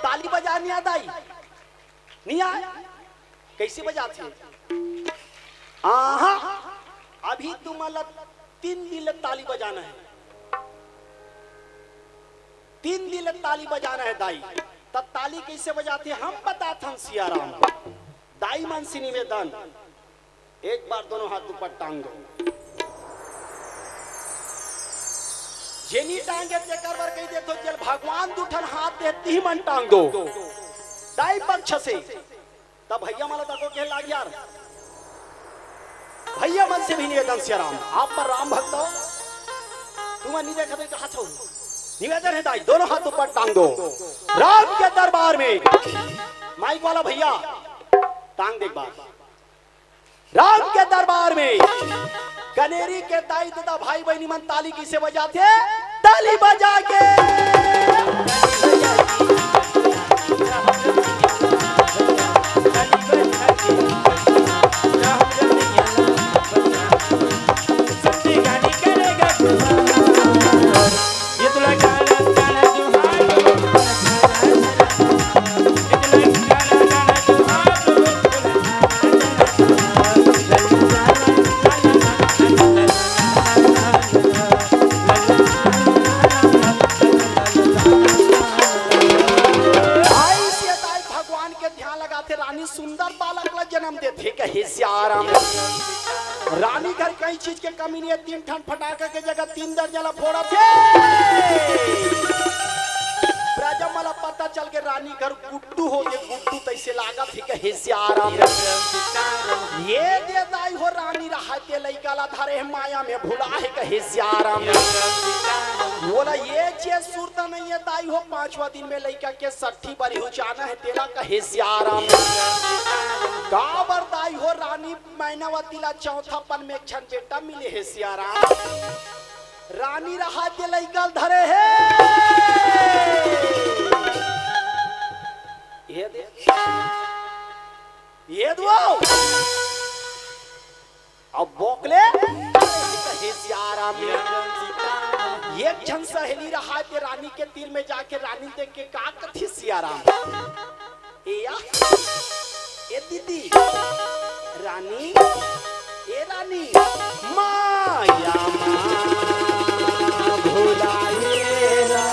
ताली बजा नहीं आता ही, नहीं आए, कैसे बजाते हैं? आहा, अभी तुम्हारा तीन दिन ले ताली बजाना है, तीन दिन ले ताली बजाना है दाई। तब ताली कैसे बजाते हैं हम बताथन सियाराम। दाई मन से निवेदन, एक बार दोनों हाथ ऊपर टांग दो। जेनी टांगे तेकर बर कही देथो, जेल भगवान दू ठन हाथ दे, तिही मन टांग दो। दाई पक्ष से। तब भैया मन ला तको कहे लाग यार। भैया मन से भी निवेदन सियाराम, आप पर राम भक्त हो, तुम नहीं देखा तो कहा छो। निवेदन है दाई, दोनों हाथ ऊपर टांग दो। राम के दरबार में, माइक वाला भैया, टांग दे एक बार। राम के दरबार में कनेरी के दाई ददा भाई बहिनी मन ताली किसे बजाथे? ताली बजा के। आई से दाई भगवान के ध्यान लगाथे, रानी सुंदर बालक ला जन्म देथे, कहे सियाराम। रानी घर कई चीज के कमी नहीं है, तीन ठन फटाका के जगह तीन दर्जन ला फोड़त हे। प्रजा मन ला पता चल के रानी घर गुड्डू हो गे, गुड्डू तैसे लागत हे, कहे सियाराम। ये दे दाई हो रानी रहा ते लइका ला धरे हे, माया में भुला हे, कहे सियाराम। बोला ये चीज सुरता नहीं है दाई हो, पांचवा दिन में लइका के सट्ठी बरी हो जाना है तेला, कहे सियाराम। काबर दाई हो रानी मैनावती ला चौथापन में एक झन बेटा मिले हे सियाराम। रानी रहा के लइका ल धरे हे। ये दे, ये दो। अब बोकले हे सियाराम। एक झन सहेली रहा के रानी के तीर में जाके रानी देख के का कथे सियाराम। ए या, ए दीदी, रानी, ए रानी, माया मा भुलाए रा,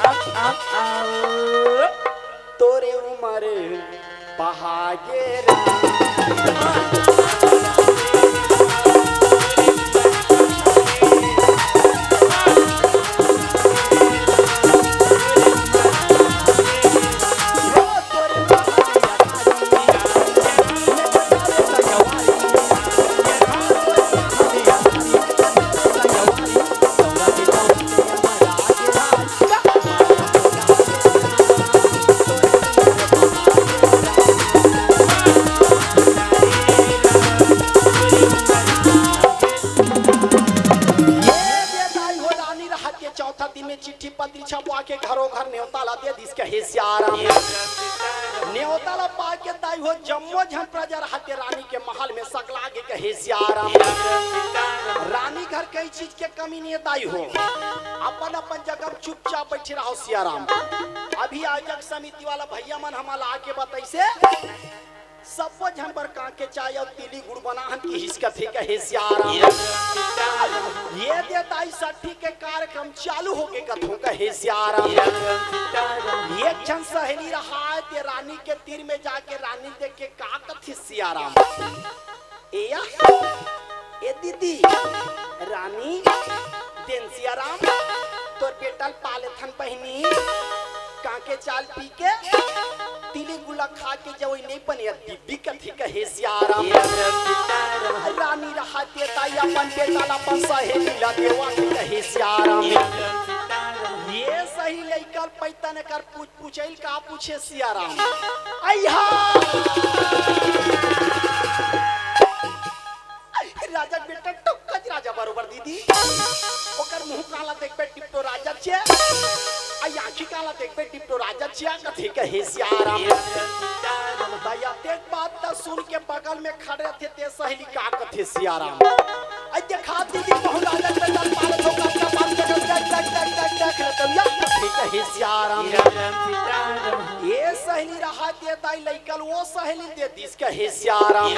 अब, अब आओ, तोरे उमर पहागे रा। नेवता ला दे दिस कहे सियाराम। नेवता ला पाके दाई हो जम्मो झन प्रजा रहत हे रानी के महल में सकला गे कहे सियाराम। रानी घर कहीं चीज के कमी नहीं हे दाई हो, अपन अपन जगह में चुपचाप बैठे रहो सियाराम। अभी आयोजक समिति वाला भैया मन हमला आके बताइसे, सब्बो झन बर कांके चाय अउ तिली गुड़ बनाहन किहिस कथे कहे सियाराम। ये दे दाई सट्ठी के कार्यक्रम चालू होगे कथों कहे सियाराम। एक झन सहेली रहा ते रानी के तीर में जाके रानी देख के का कथे सियाराम। ए या, ए दीदी, रानी, देन सियाराम, तोर बेटा ल पाले थन बहिनी, कांके चाय पी के, तिली गुड़ ला खा के जवई नहीं बने, दीदी कथे कहे सियाराम। रानी रहत हे दाई अपन बेटा ला अपन सहेली ला देवा थे कहे सियाराम। ये सही लइका ल पैतन कर पूछ पूछइल का पूछे सियाराम। अइहा! राजा के बेटा टोकच राजा बरोबर दीदी। ओकर मुंह काला देखबे टिपटो राजा चिया। आ आंखी काला देखबे टिपटो राजा चिया कथे कहे सियाराम। दया तेक बात त सुन के बगल में खड़े थे ते सहेली का कथे सियाराम। आई देखा दीदी कहूँ राजा के बेटा पाल धोखा का बात कर देख देख देख देख देख ले तो या कथे कहे सियाराम। ये सहेली रहा दे दाई लइका ल वो सहेली दे दिस कहे सियाराम।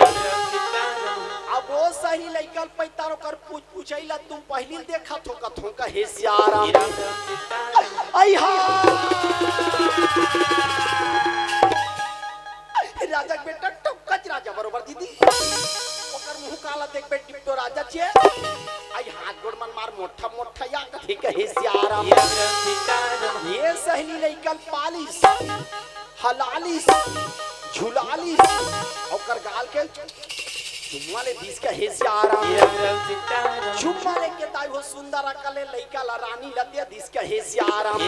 अब वो सहेली लइका ल पैतार ओकर पूछ पूछइला तुम पहली देखा थो कथों कहे सियाराम। अइहा! राजा के बेटा टोकच राजा बरोबर दीदी। ओकर मुंह काला देखबे टिपटो राजा चिया। आई हाथ गोड़ मन मार मोटा मोटा या कथे कहे सियाराम। ये सहेली लइका ल पालिस, हलालिस, झुलालिस, ओकर गाल के चुम्मा ले दिस कहे सियाराम। चुम्मा लेके दाई हो सुंदर अकल ले लइका ला रानी ला दे दिस कहे सियाराम।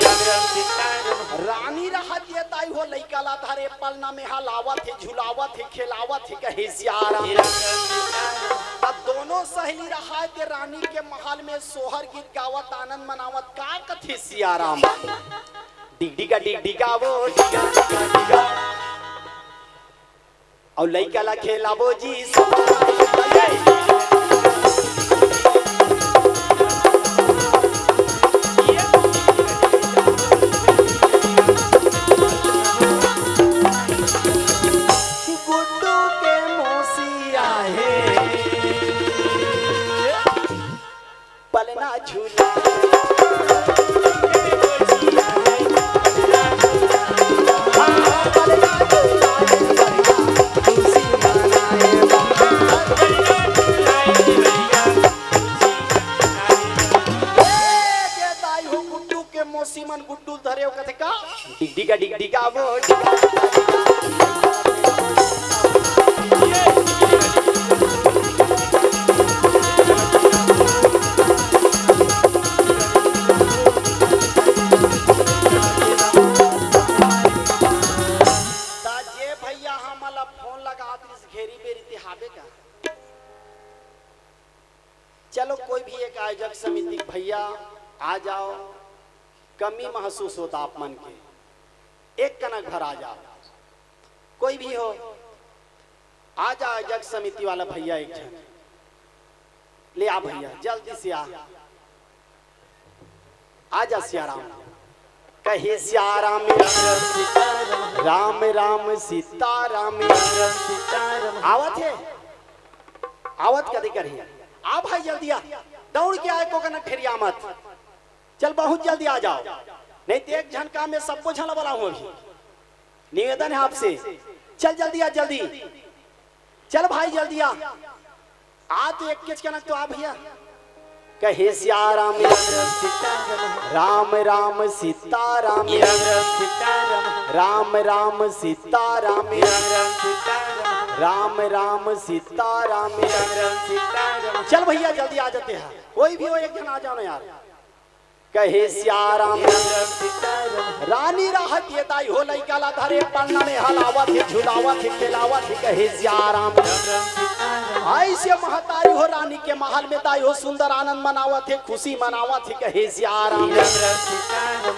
रानी रहत हे दाई हो लइका ला धरे पलना में हलावत हे, झुलावत हे, खेलावत हे कहे सियाराम। तब दोनों सहेली रहत हे रानी के महल में सोहर गीत गावत आनंद मनावत का कथे सियाराम। डिगडिगा डिगडिगा वो डिगा डिगा डिगा। अउ लइका ला खेलाबो जी। गुड्डू के मौसी आहे। पलना झूला। ए, दे दाई हो गुड्डू के मौसी मन गुड्डू धरे हो कथे का? डिगडिगा डिगडिगा वो डिगा। ता जे भैया हमला फोन लगा दिस घेरी बेरी ते हाबे का? चलो कोई भी एक आयोजक समिति के भैया आ जाओ, कमी महसूस होता आप मन के, एक कनक भर आ जाओ, कोई भी हो आ जा आयोजक समिति वाला भैया एक झन ले आ भैया जल्दी से आ। आजा सियाराम। कहे सियाराम। राम राम सीताराम। आवत हे, आवत कदे करही। आ भाई जल्दी आ, दौड़ के आए को कना ठेरिया मत। चल बहुत जल्दी आ जाओ, नहीं तो एक झन काम में सबको झन बलाहूं अभी। निवेदन है आपसे, चल जल्दी आ जल्दी। चल भाई जल्दी आ। आ तो एक केच कनक तो आ भैया। कहे सियाराम। राम राम सीताराम। राम राम सीताराम। राम राम सीताराम। चल भैया जल्दी आ जाते हैं, कोई भी हो एक झन आ जाओ ना यार। कहे सियाराम। रानी रहत ये दाई हो लइका ला धरे, पलना में हलावत हे, झुलावत हे, खेलावत हे, कहे सियाराम। ऐसे महतारी हो रानी के महल में दाई हो सुंदर आनंद मनावत हे, खुशी मनावत हे, कहे सियाराम।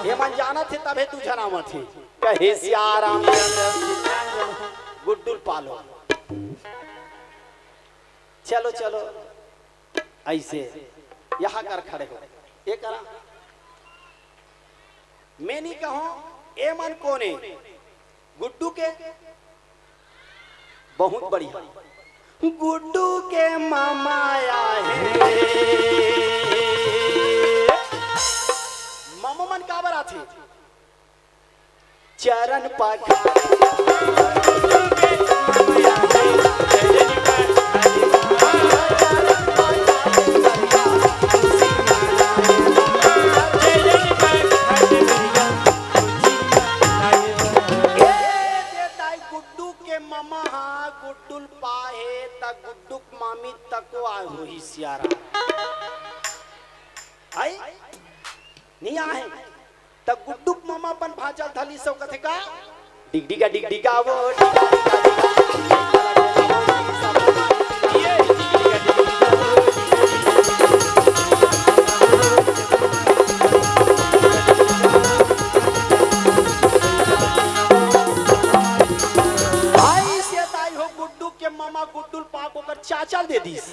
ये मन जानत हे तभे तू झनावत हे, कहे सियाराम। गुड्डुल पालो, चलो चलो, ऐसे यहाँ कर खड़े हो, ये करा। मैं नहीं कहूँ, ए मन कोने? गुड्डू के। बहुत बढ़िया। गुड्डू के मामा आए हैं। मामा मन काबर आथे? चरण पखारे। ए, दे दाई गुड्डू के ममा हा गुड्डुल पाहे, त गुड्डुक मामी तको आ होही सियारा। आई? नहीं आहे। त गुड्डुक ममा अपन भांचा ल धली सो कथे का? डिगडिगा डिगडिगा वो, डिगडिगा डिगडिगा वो, भाई से दाई हो गुड्डू के ममा गुड्डुल पाक ओकर चाचा ल दे दिस।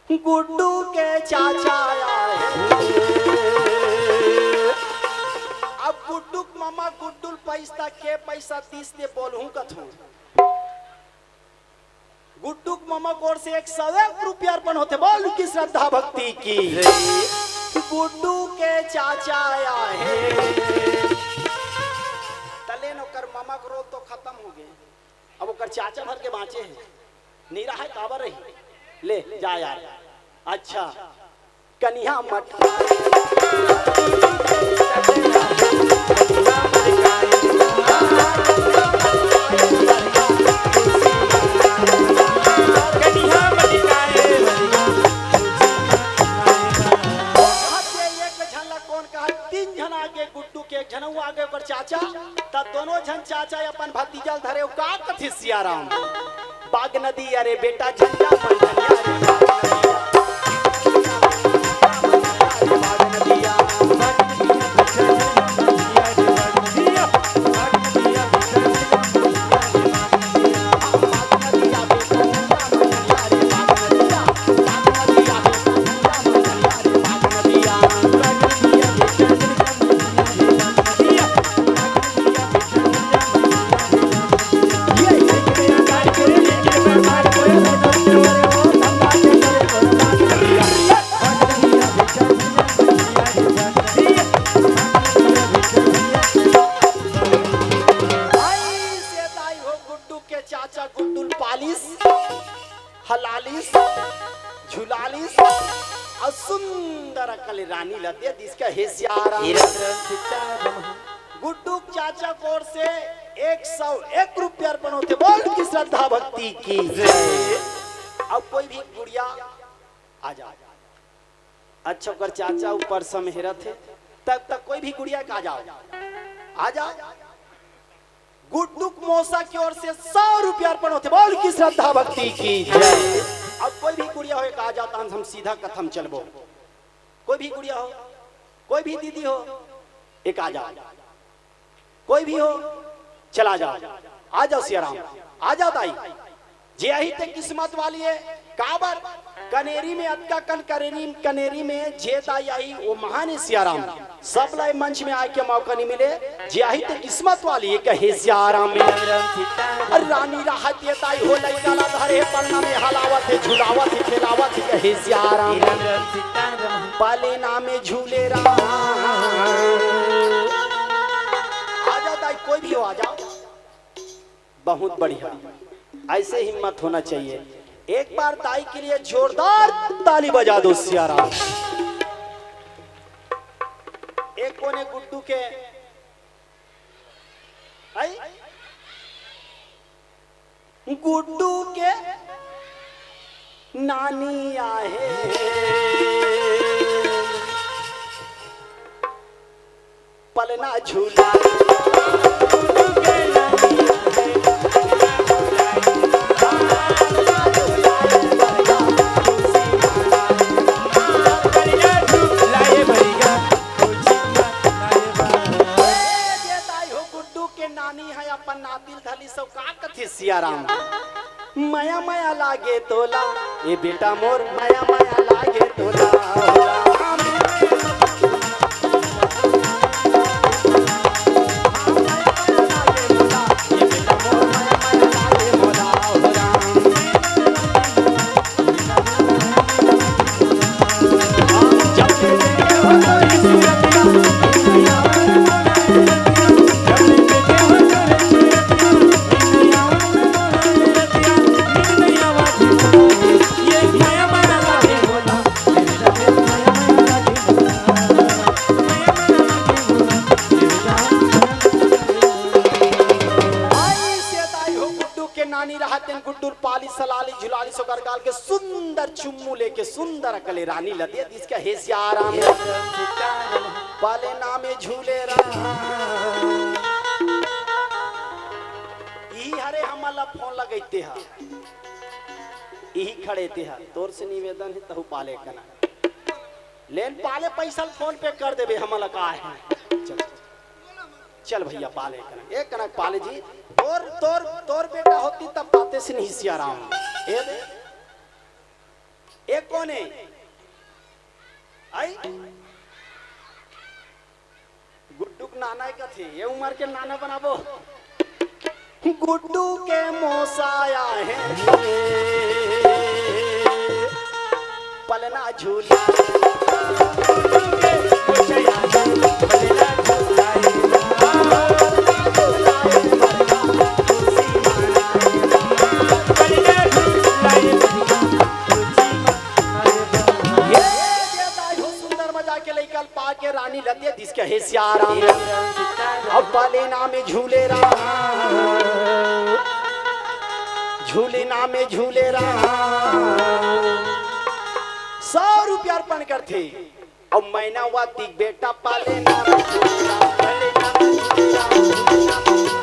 गुड्डू के चाचा आए। अब गुड्डू के ममा गुड्डुल पैसा के पैसा दिस ते बोलहूं कथूं। गुड्डू के ममा कोर से एक सौ एक रुपया अर्पण होथे। बोल की श्रद्धा भक्ति की। गुड्डू के चाचा आए। तलेन ओकर ममा के रोल तो खत्म हो गए। अब ओकर चाचा भर के बाँचे हे, निरा हे काबर रही? ले जा यार। अच्छा, कनिहा मटका। एक झन ला कोन कहा, तीन झन आगे गुड्डू के, एक झन अउ आगे ओकर चाचा, त दोनों झन चाचा अपन भतीजा ल धरे, का कथे सियाराम? बाग नदी अरे बेटा झंझा मंझनिया रे बाग नदिया। बाग नदिया, बाग नदिया, भाई से दाई हो गुड्डू के चाचा गुड्डुल पालिस, हलालिस, झुलालिस, अउ सुंदर अकल रानी ल दे दिस कहे सियाराम। गुड्डू के चाचा कोर से एक सौ एक रुपया अर्पण होथे। बोल की श्रद्धा भक्ति की। अब कोई भी गुड़िया आ जाओ। अच्छा, ओकर चाचा ऊपर समहेरत हे, तब तक कोई भी गुड़िया के आ जाओ, आ जाओ। गुड्डुक मौसा की ओर से सौ रुपया अर्पण होथे। बोल की श्रद्धा भक्ति की जय। अब कोई भी गुड़िया हो, एक आ जाओ, तान हम सीधा कथम चलबो। कोई भी गुड़िया हो, कोई भी दीदी हो, एक आ जाओ। कोई भी हो, चला जाओ, आ जाओ सियाराम, आ जाओ दाई। जे आही ते किस्मत वाली हे, काबर कनेरी में अतका कन कनेरी, कनेरी में जे दाई आही, वो महान हे सियाराम। सब ला मंच में आके मौका नहीं मिले, जे आही ते किस्मत वाली हे, कहे सियाराम में। अरे रानी राहत ये दाई हो, लइका ला धरे, पलना में हलावत हे, झुलावत हे, खेलावत हे, कहे सियाराम। पलना में झूले राम। आ जाओ दाई, कोई भी हो, आ जाओ। बहुत बढ़िया, ऐसे हिम्मत होना चाहिए। एक बार दाई के लिए जोरदार ताली बजा दो सियाराम। एक कोने गुड्डू के, आई? गुड्डू के नानी आहे पलना झूला। ए, जे दाई हो गुड्डू के नानी है अपन नातिल धली सो का कथे सियाराम। मया मया लागे तोला, ए बेटा मोर मया मया लागे तोला। आई से दाई हो गुड्डू के नानी रहत तेन गुड्डू पाली सलाली झुलाली सोकर गाल के सुंदर चुम्मू लेके सुंदर अकले रानी ल दे दिस का हे सियाराम। पाले नामे झूले राम। इही हरे हमन ला फोन लगैते हा, इही खड़े ते हा, तोर से निवेदन हे तहु पाले कना। लेन पाले पैसा फोन पे कर देबे, हमन ला का हे। चल, चल भैया पाले कना, एक कना पाले जी, तोर, तोर, तोर बेटा होती तब बातें से नहीं सियाराम। ए दे, ए कोन हे? आई? गुड्डू के नाना कथे, ये उमर के नाना बनाबो। गुड्डू के मोसा आहे पलना झूला। ये जे दाई हो सुंदर मजा के लइका ल पा के रानी ल दे दिस के हे सियाराम। अब पाले नामे झूले राम, झूले नामे झूले राम। सौ रुपया अर्पण करथे। अब मैनावती के बेटा पाले नामे झूले राम, पाले नामे झूले राम।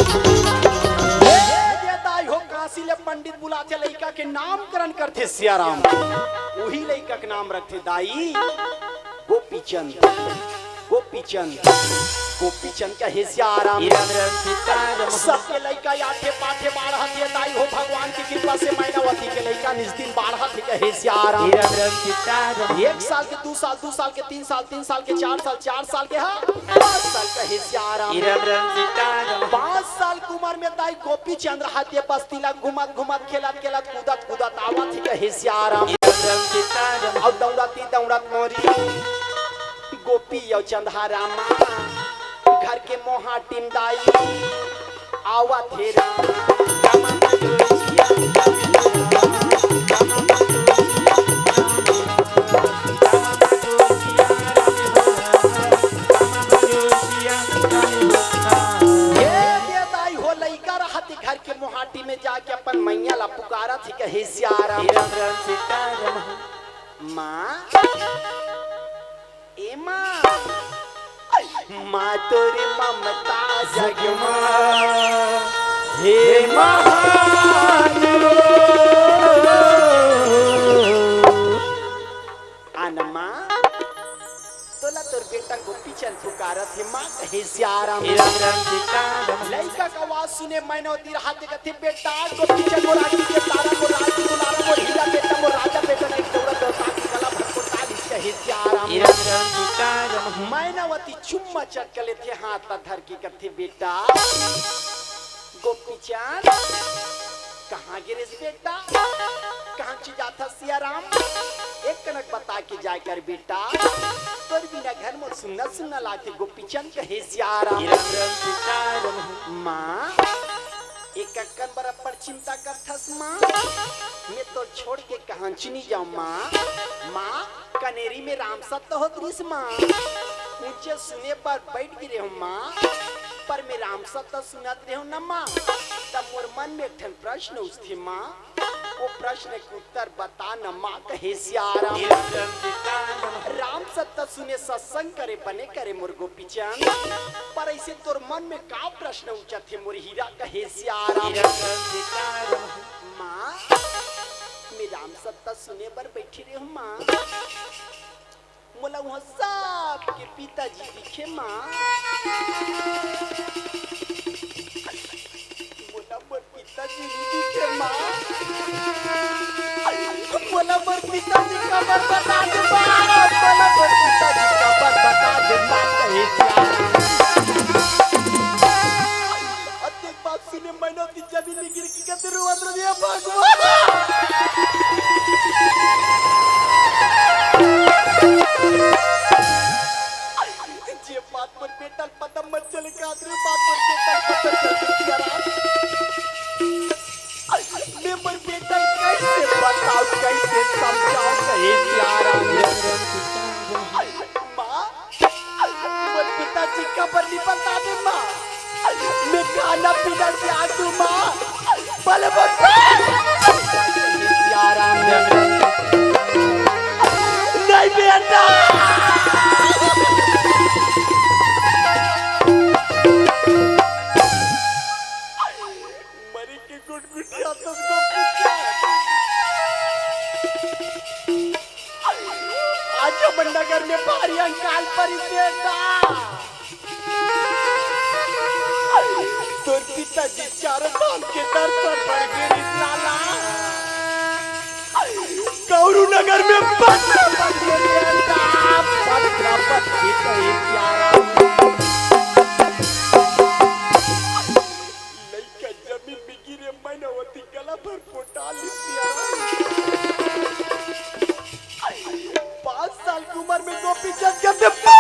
ए, जे दाई हो काशी ले पंडित बुलाथे, लइका के नामकरण करथे सियाराम। उही लइका के नाम रखथे दाई गोपीचंद। गोपीचंद, गोपीचंद कहे सियाराम। सबके लइका आठे पाठे बाढ़त हे दाई हो, भगवान के कृपा से मैनावती के लइका निज दिन बाढ़त हे कहे सियाराम। एक साल के, दू साल, दू साल के, तीन साल, तीन साल के, चार साल, चार साल के, हाँ, पाँच साल कहे सियाराम। पाँच साल के उमर में दाई गोपीचंद रहत हे बस्ती ला घूमत घूमत, खेलत खेलत, कूदत कूदत आवत हे कहे सियाराम। अउ दौड़त ही दौड़त मोरी गोपी अउ चंदहा रामा घर के मोहाटी म दाई आवत हे राम। ये, ये दाई हो लइका रहत हे घर के मोहाटी में जाके अपन मैया ला पुकारत हे कहे सियाराम। माँ, ए माँ, माँ तोर ममता जग मा हे महान। अन माँ, तोला तोर बेटा गोपीचंद पुकारत हे, माँ कहे सियाराम। के आवाज सुने मैनावती राहत हे कथे, "बेटा, गोपीचंद मोर आँखी के तारा, मोर राज के दुलारा, मोर हीरा बेटा, मोर राजा बेटा, के दौड़ा दौड़ा के गला भर को तालीस कहे सियाराम।" हीरा राम सीताराम। मैनावती चुम्मा चट के लेथे, हाथ ला धर के कथे, "बेटा, गोपीचंद, कहाँ गे रेस बेटा? कहाँ ची जाथस सियाराम? एक कनक बता के जाय कर बेटा, तोर बिना घर मोर सुन्ना सुन्ना लागथे।" गोपीचंद कहे सियाराम। माँ, एक अक्कन बराबर चिंता करथस माँ, मैं तोर छोड़ के कहाँ ची नी जाऊँ माँ। माँ, कनेरी में रामसत होत रिस माँ, ऊंचे सुने बर बैठ गे रेहूं माँ, पर मैं रामसत सुनत रेहूं न माँ, तब मोर मन में एक ठन प्रश्न उठथे माँ, वो प्रश्न के उत्तर बता न माँ, कहे सियाराम। रामसत सुने सत्संग करे बने करे मोर गोपीचंद, पर ऐसे तोर मन में का प्रश्न उठथे मोर हीरा, कहे सियाराम। माँ, मैं रामसत सुने बर बैठी रेहूं माँ, मोला उहाँ सबके पिताजी दिखे माँ। मोला मोर पिताजी नी दिखे माँ। मोला मोर पिताजी कबर बता दे माँ। मोला मोर पिताजी कबर बता दे माँ, कहे सियाराम। अतेक बात सुने मैनावती जमीन में गिर के कथे रोवत रहे, "हे भगवान, जे बात मोर बेटा ल पता मत चले, कादर बात मोर बेटा ल पता चल गे सियाराम। मैं मोर बेटा ल कैसे बताऊं, कैसे समझाऊं, कहे सियाराम।" माँ, मोर पिताजी कबर नी बता दे माँ। मैं खाना पीना त्याग दूं माँ। भले मोर सियाराम। नहीं बेटा। मरी के गुटगुटिया तुमको पीछे। आज हमर नगर में भारी अंकाल परिस बेटा। तोर पिताजी चारों धाम के दर पर बढ़ गे रिस लाला। कौरू नगर में पत्थर बन गे बेटा, पत्थर बन गे कहे सियाराम। लइका जमीन में गिरे, मैनावती गला भर पोटा लिस सियाराम। पाँच साल की उम्र में गोपीचंद के दे-,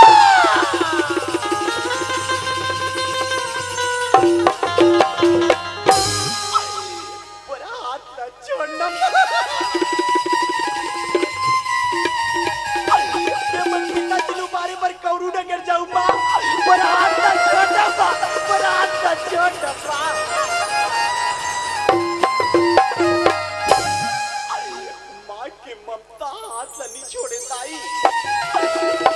पूरा हाथ ना छोड़ना। मैं मन पिता जी नु बारे बर कौरू नगर जाऊं बा। पूरा हाथ ना छोड़ना बा। पूरा हाथ ना छोड़ना बा। माँ के ममता हाथ ला नी छोड़े ताई।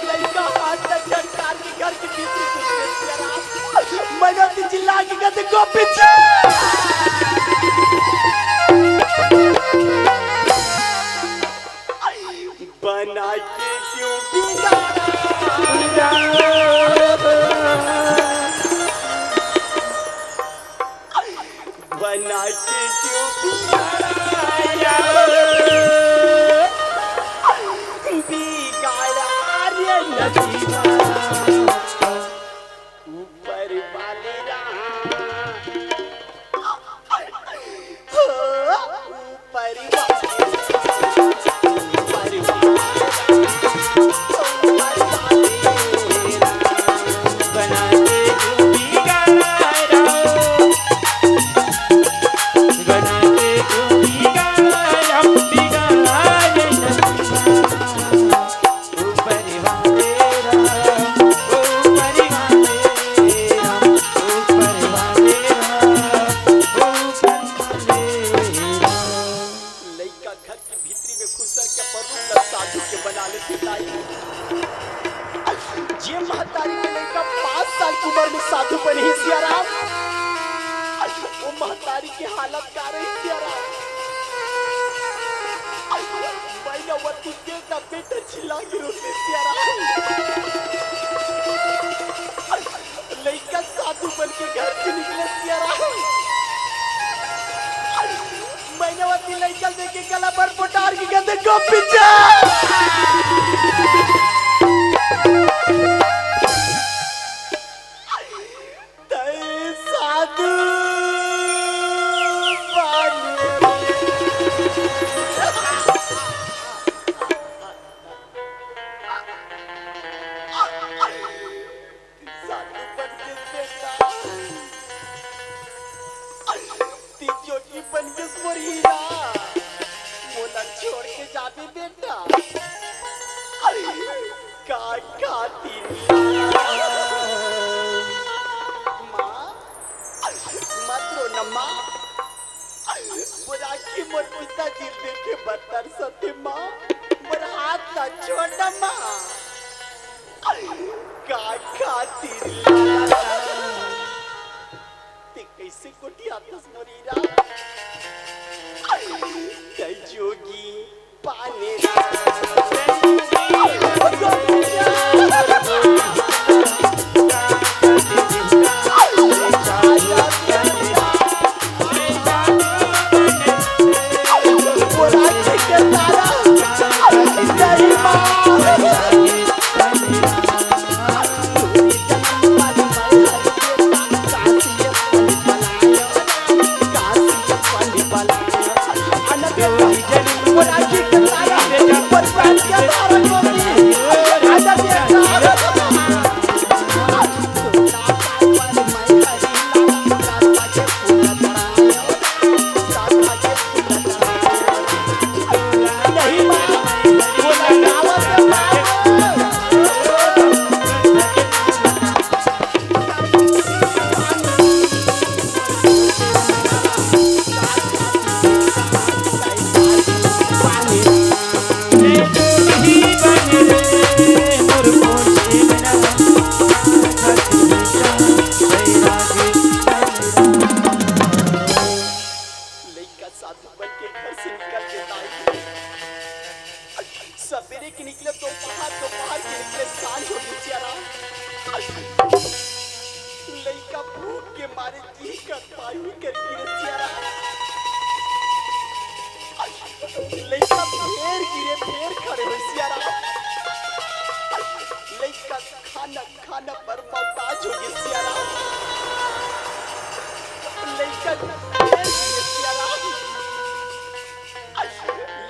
लइका हाथ ला झटकार के घर के भीतरी घुस गे सियाराम। मैनावती चिल्ला के कथे, "गोपीचंद!" बना के क्यों बिगाड़ा? बना के क्यों बिगाड़ा? बिगाड़ा रे नसीबा। ऊपर वाले राम। हो, ऊपर वाले राम। ऊपर वाले राम। बना के क्यों बिगाड़ा राम? बना के क्यों बिगाड़ा राम? बिगाड़ा रे नसीबा। ऊपर वाले राम, ऊपर वाले राम, ऊपर वाले राम, ऊपर वाले राम। लइका घर के भीतरी में घुसर के अपन रूप ला साधु के बना लेथे ताई। जे महतारी के लइका पाँच साल की उम्र में साधु बनही सियाराम, वो महतारी के हालत का रही सियाराम? मैनावती बेटा बेटा चिल्ला के रोथे सियाराम। लइका सात तू बन के घर से निकले सियाराम। मैंने वो दिल नहीं चल देखे गला पर पोटार की कहते गोपी चंद। तय साधु बानी। साधु बन के बेटा, ती जोगी बन के मोर हीरा, मोला छोड़ के जाबे बेटा, का खातिर? माँ, मत रो न माँ, मोर आँखी मोर पिताजी देखे बर तरसथे माँ, मोर हाथ ला छोड़ न माँ। का खातिर लाला? ते कैसे गोठियाथस मोर हीरा? तय जोगी पाने लइका साधु बन के घर से निकल के दाई। सबेरे के निकले दोपहर, दोपहर के निकले सांझ हो गई सियाराम। लइका भूख के मारे जी कर पाई कर गिरे सियाराम। लइका फेर गिरे, फेर खड़े हो सियाराम। लइका खाना खाना पर मोहताज हो गए सियाराम। लइका फेर गिरे सियाराम।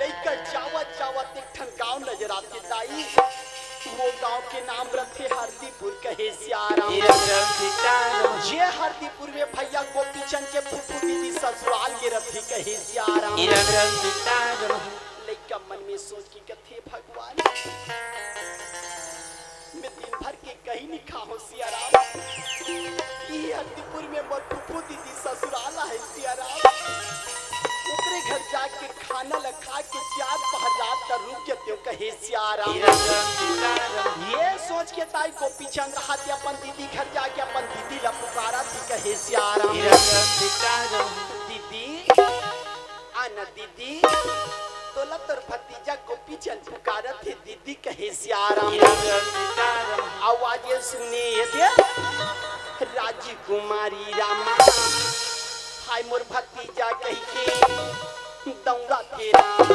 लइका जावत जावत एक ठन गांव नजर आथे दाई। वो गांव के नाम रथे हरदीपुर कहे सियाराम। जे हरदीपुर में भैया गोपीचंद के फूफू दीदी ससुराल के रथे कहे सियाराम। लइका मन में सोच के कथे भगवान, मैं दिन भर के कहीं नहीं खाहूं सियाराम। ये हरदीपुर में मोर फूफू दीदी ससुराल है सियाराम। ओकरे घर जाके खाना ल खा के चार पहर रात का रुक जतेव कहे सियाराम। ये सोच के ताई गोपीचंद हाथे अपन दीदी घर जाके अपन दीदी ला पुकारा थी कहे सियाराम। दीदी, आना दीदी, तोला तोर भतीजा गोपीचंद पुकारत हे दीदी कहे सियाराम। आवाज ये सुने ये दे राजकुमारी रामा, हाय मोर भतीजा कहिके दौड़ा के राम।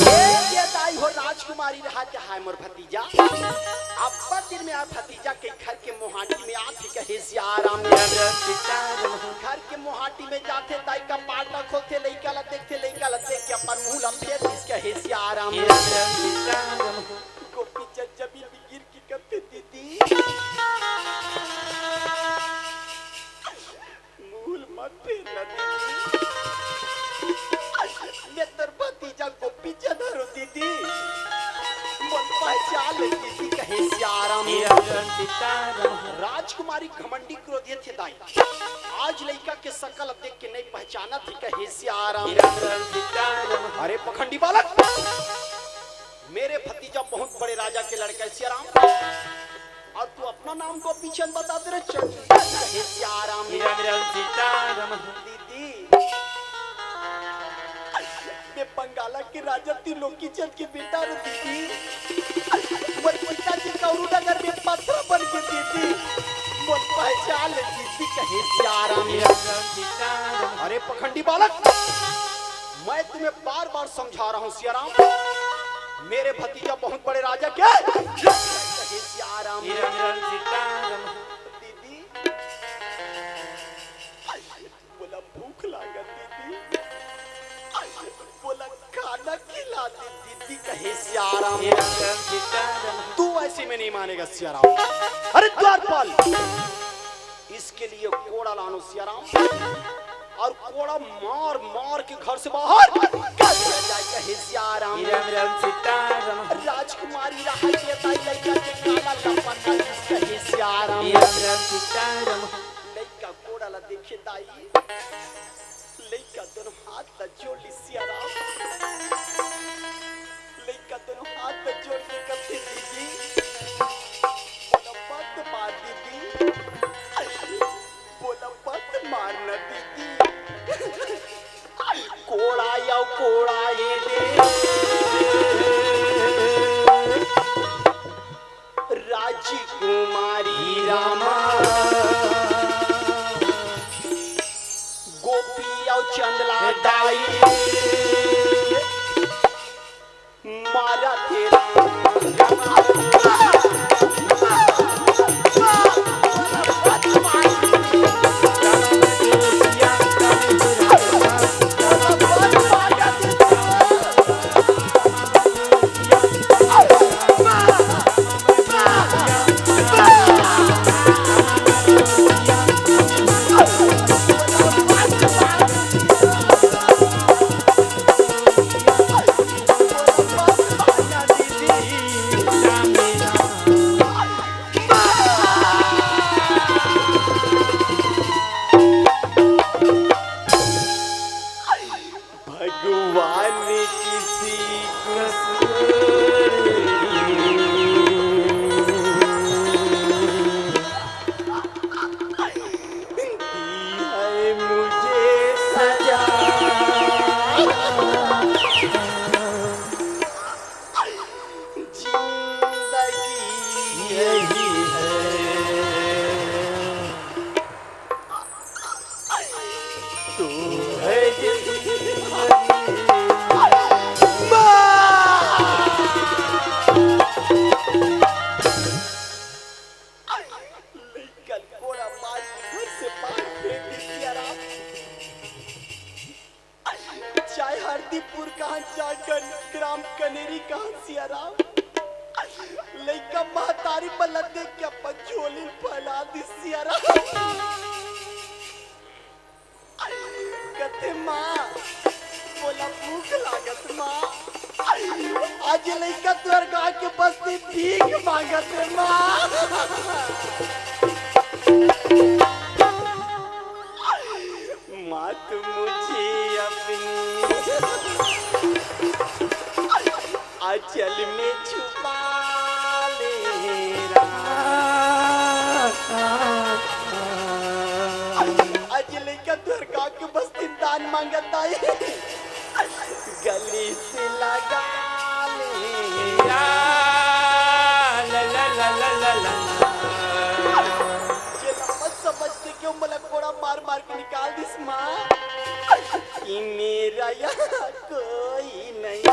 ए, ये दाई हो राजकुमारी रहा के हाय मोर भतीजा। अब्बड़ दिन में यार भतीजा के घर के मोहाटी में आथे कहे सियाराम। घर के मोहाटी में जाथे, दाई का पाटा खोलथे, लइका ला देखथे, लइका ला देख के अपन मुंह ला फेर दिस कहे सियाराम। गोपीचंद जमीन में गिर के कथे, दीदी, मुंह मत फेर ना दीदी। मैं तोर भतीजा गोपीचंद हरो दीदी। मोर पहचान ले दीदी कहे सियाराम। राजकुमारी घमंडी क्रोधी थे दाई। आज लइका के शकल देख के नहीं पहचाना थी कहे सियाराम। अरे पखंडी बालक, मेरे भतीजा बहुत बड़े राजा के लड़का है सियाराम, और तू अपना नाम गोपीचंद बता दे रे चंद। हे सियाराम। राम राम सीताराम। दीदी, कि राजा त्रिलोकी चंद के बेटा रे दीदी, मोर पिताजी कौरू नगर में पथरा बन के दीदी, मोर पहचान ले दीदी, कहे सियाराम। अरे पखंडी बालक, मैं तुम्हें बार बार समझा रहा हूँ सियाराम, मेरे भतीजा बहुत बड़े राजा के, कहे सियाराम। दीदी, बोला भूख लागत दीदी, बोला खाना खिला दे दीदी, कहे सियाराम। तू ऐसे में नहीं मानेगा सियाराम। अरे द्वारपाल, इसके लिए कोड़ा लानो सियाराम, और कोड़ा मार मार के घर से बाहर कर दिया जाए, कहे सियाराम। राजकुमारी रहा के ताई लइका के काला लपटा, कहे सियाराम। लइका कोड़ा ला देखे ताई, लइका दोनों हाथ ला जोड़ ली सियाराम। लइका दोनों हाथ ला जोड़ के कथे, दीदी, बोला मत मार दीदी, बोला मत मारना दीदी। कोड़ा या कोड़ा ये दे। राजकुमारी रामा, गोपी अउ चंदला दाई, मारा तेरा भगवान किसी को दी है मुझे सजा। जिंदगी यही है। तू है जिंदगी। लइका कोड़ा मार के घर से बाहर फेंक दे सियाराम। चाहे हरदीपुर कहाँ, चाहे कन-, ग्राम कनेरी कहाँ सियाराम। लइका महतारी मन ला देख के अपन झोली फैला दी सियाराम। कथे माँ, बोला भूख लागत माँ। आज लइका तोर गाँव के बस्ती भीख मांगत हे माँ। माँ तू मुझे अपनी आंचल में छुपा ले राम। आज लइका तोर गाँव के बस्ती दान मांगत आई। गली से लगा ले। ला, ला, ला, ला, ला, ला। जेला मत समझ के क्यों मोला कोड़ा मार मार के निकाल दिस माँ। कि मेरा यहाँ कोई नहीं।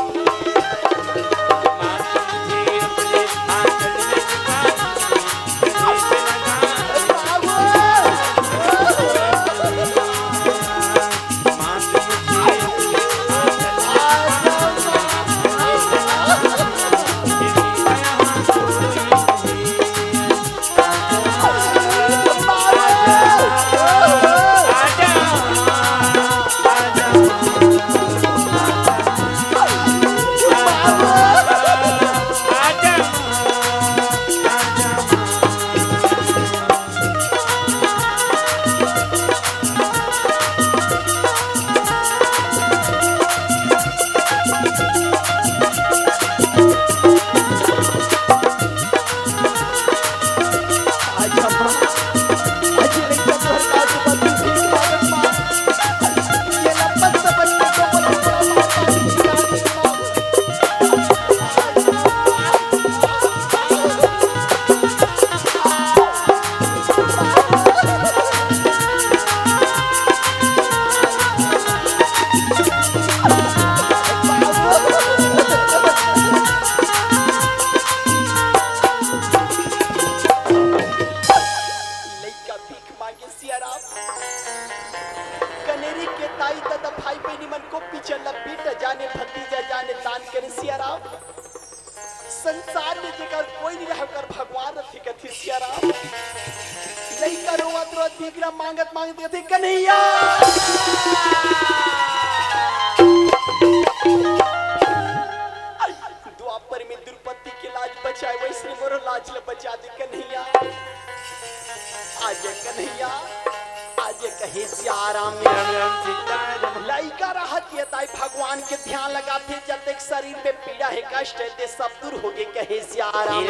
संसार में जेकर कोई नहीं रहे, ओकर भगवान रथे, कथे सियाराम। लइका रोवत रोवत भीख ला मांगत मांगत कथे, "कन्हैया।" द्वापर में द्रुपदी के लाज बचाए, वइसने मोरो लाज ला बचा दे कन्हैया। आजा कन्हैया, आजा, कहे सियाराम। लइका रहत ये दाई भगवान के ध्यान लगाथे, जतेक शरीर में पीड़ा हे, कष्ट हे, ते सब दूर होगे, कहे सियाराम।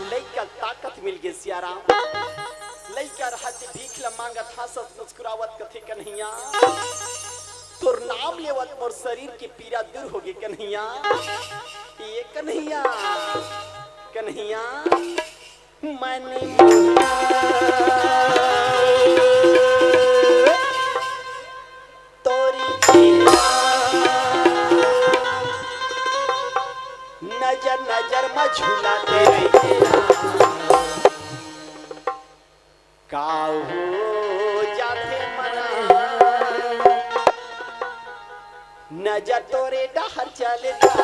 लइका ताकत मिलगे सियाराम। लइका रहत ये भीख ला मांगत, हंसत मुस्कुरावत कथे, "कन्हैया, तोर नाम लेवत मोर शरीर के पीड़ा दूर होगे कन्हैया। ए कन्हैया, कन्हैया, मनी मोहना तोरी चेहरा, नजर नजर म झूला तेरे चेहरा।" का हो जाथे मना, नजर तोरे डहर चले जा।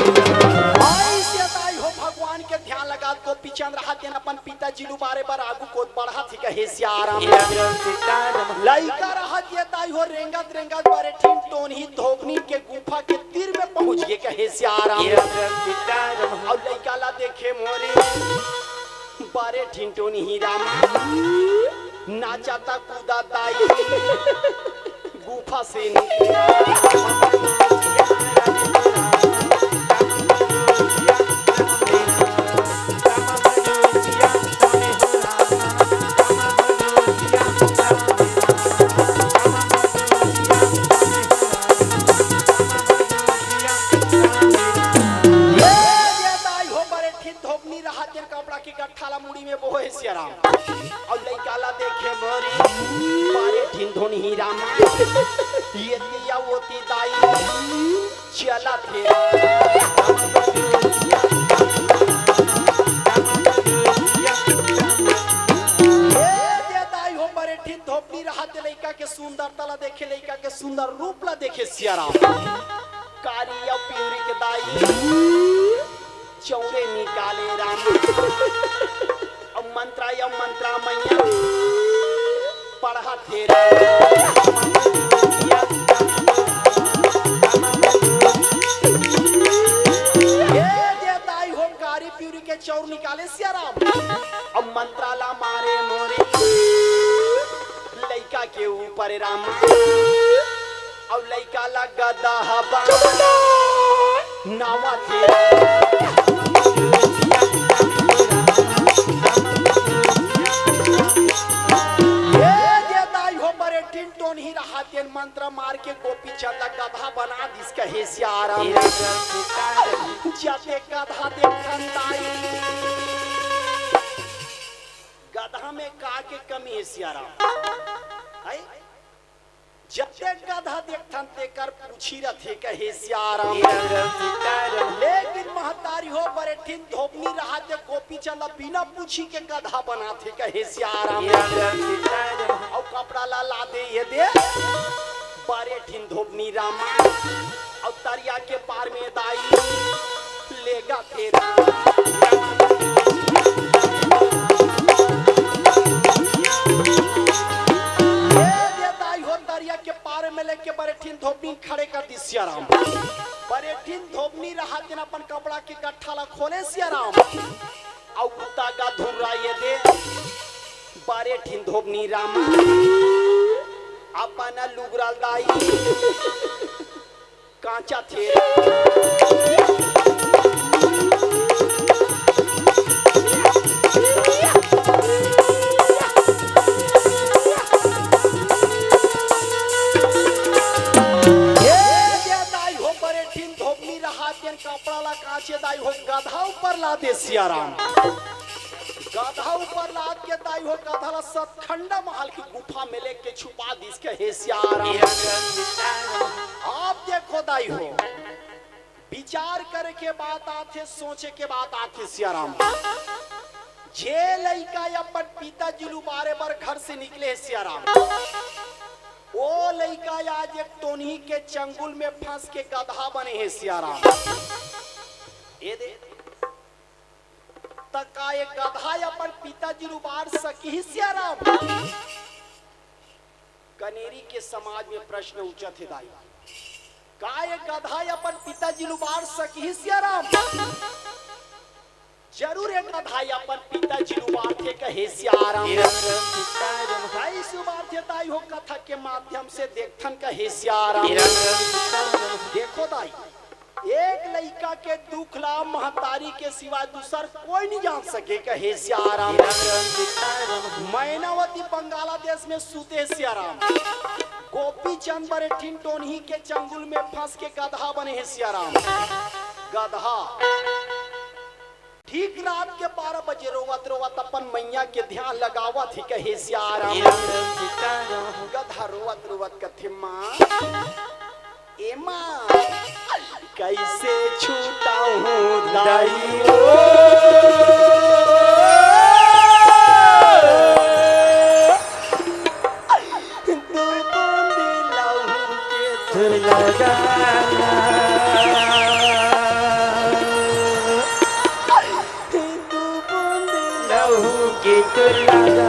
अइसे दाई हो भगवान के ध्यान लगा, गोपी चंद रहत तेन अपन पिताजी लू बारे बर आगू कोत बढ़त हे कहे सियाराम। लइका रहत ये दाई हो रेंगत रेंगत बारे ठिन टोनही धोबनी के गुफा के तीर में पहुंच गे कहे सियाराम। अउ लइका ला देखे मोरे बारे ठिन टोनही राम नाचता कूदा दाई गुफा से निकले। ये, ये दाई हो बड़े ठिन धोबनी रहा, तेन कपड़ा के गट्ठा ला मुड़ी में बोहे सियाराम। अउ लइका ला देखे मोरी, बारे ठिन धोनी राम। ये दिया वो ती दाई, चला थे। ये दे दाई हो, बड़े ठिन धोबनी रहा, ते लइका के सुंदरता ला देखे, लइका के सुंदर रूप ला देखे सियाराम। कारी अउ पिउरी के दाई चौरे निकाले राम। अउ मंत्रा या मंत्रा मैया पढ़ा थे राम। ये दे दाई हो कारी पिउरी के चौर निकाले सियाराम। अउ मंत्रा ला मारे मोरे लइका के ऊपर राम। अउ लइका ला गदा हवा नावा थे। ये जे दाई हो बरे टिन टोन ही रहा, तेन मंत्र मार के गोपी चंद ला गधा बना दिस कहे सियाराम। जाते गधा देखन दाई। कमी हे सियाराम। है? जतेक गधा देखथन तेकर पूछी रथे कहे सियाराम। लेकिन महतारी हो बड़े ठिन धोबनी रहा ते गोपी चंद बिना पूछी के गधा बनाथे कहे सियाराम। अउ कपड़ा ला ला दे ये दे बड़े ठिन धोबनी रामा। अउ तरिया के पार में दाई लेगा तेरा। ये दे दाई हो तरिया के पार में लेके बड़े ठिन धोबनी खड़े कर दी सियाराम। बड़े ठिन धोबनी रहा तेन अपन कपड़ा के गट्ठा ला खोले सियाराम। अउ कुत्ता का धुर्रा ये दे बड़े ठिन धोबनी रामा। अपन लुगरा दाई कांचा थे। ये दे दाई हो बड़े ठिन धोबनी रहा तेन कपड़ा ला कांचे दाई हो गधा ऊपर ला दे सियाराम। गधा ऊपर लाद के दाई हो गधा ला सतखंडा महल की गुफा में लेके छुपा दिस कहे सियाराम। आप देखो दाई हो विचार करे के बात आथे, सोचे के बात आथे सियाराम। जे लइका अपन पिताजी ल उबारे बर घर से निकले हे सियाराम, ओ लइका आज एक टोनही के चंगुल में फंस के गधा बने हे सियाराम। ये दे त का ये गधा अपन पिताजी ल उबार सकही सियाराम? कनेरी के समाज में प्रश्न उठत हे दाई, का ये गधा अपन पिताजी ल उबार सकही सियाराम? जरूर ये गधा अपन पिताजी ल उबारथे कहे सियाराम। कइसे उबारथे दाई हो कथा के माध्यम से देखथन कहे सियाराम। देखो दाई एक लइका के दुख ला महतारी के सिवा दूसर कोई नहीं जान सके कहे सियाराम। मैनावती बंगाला देश में सूते सियाराम। गोपी चंद बड़े ठिन टोनही के चंगुल में फंस के गधा बने हे सियाराम। गधा ठीक रात के बारह बजे रोवत रोवत अपन मैया के ध्यान लगावत ही कहे सियाराम। गधा रोवत रोवत कथे माँ, ए माँ, कइसे छुटाहूँ दाई ओ। दू बूंद लहू के तोर लगाना। दू बूंद लहू के तोर लगाना।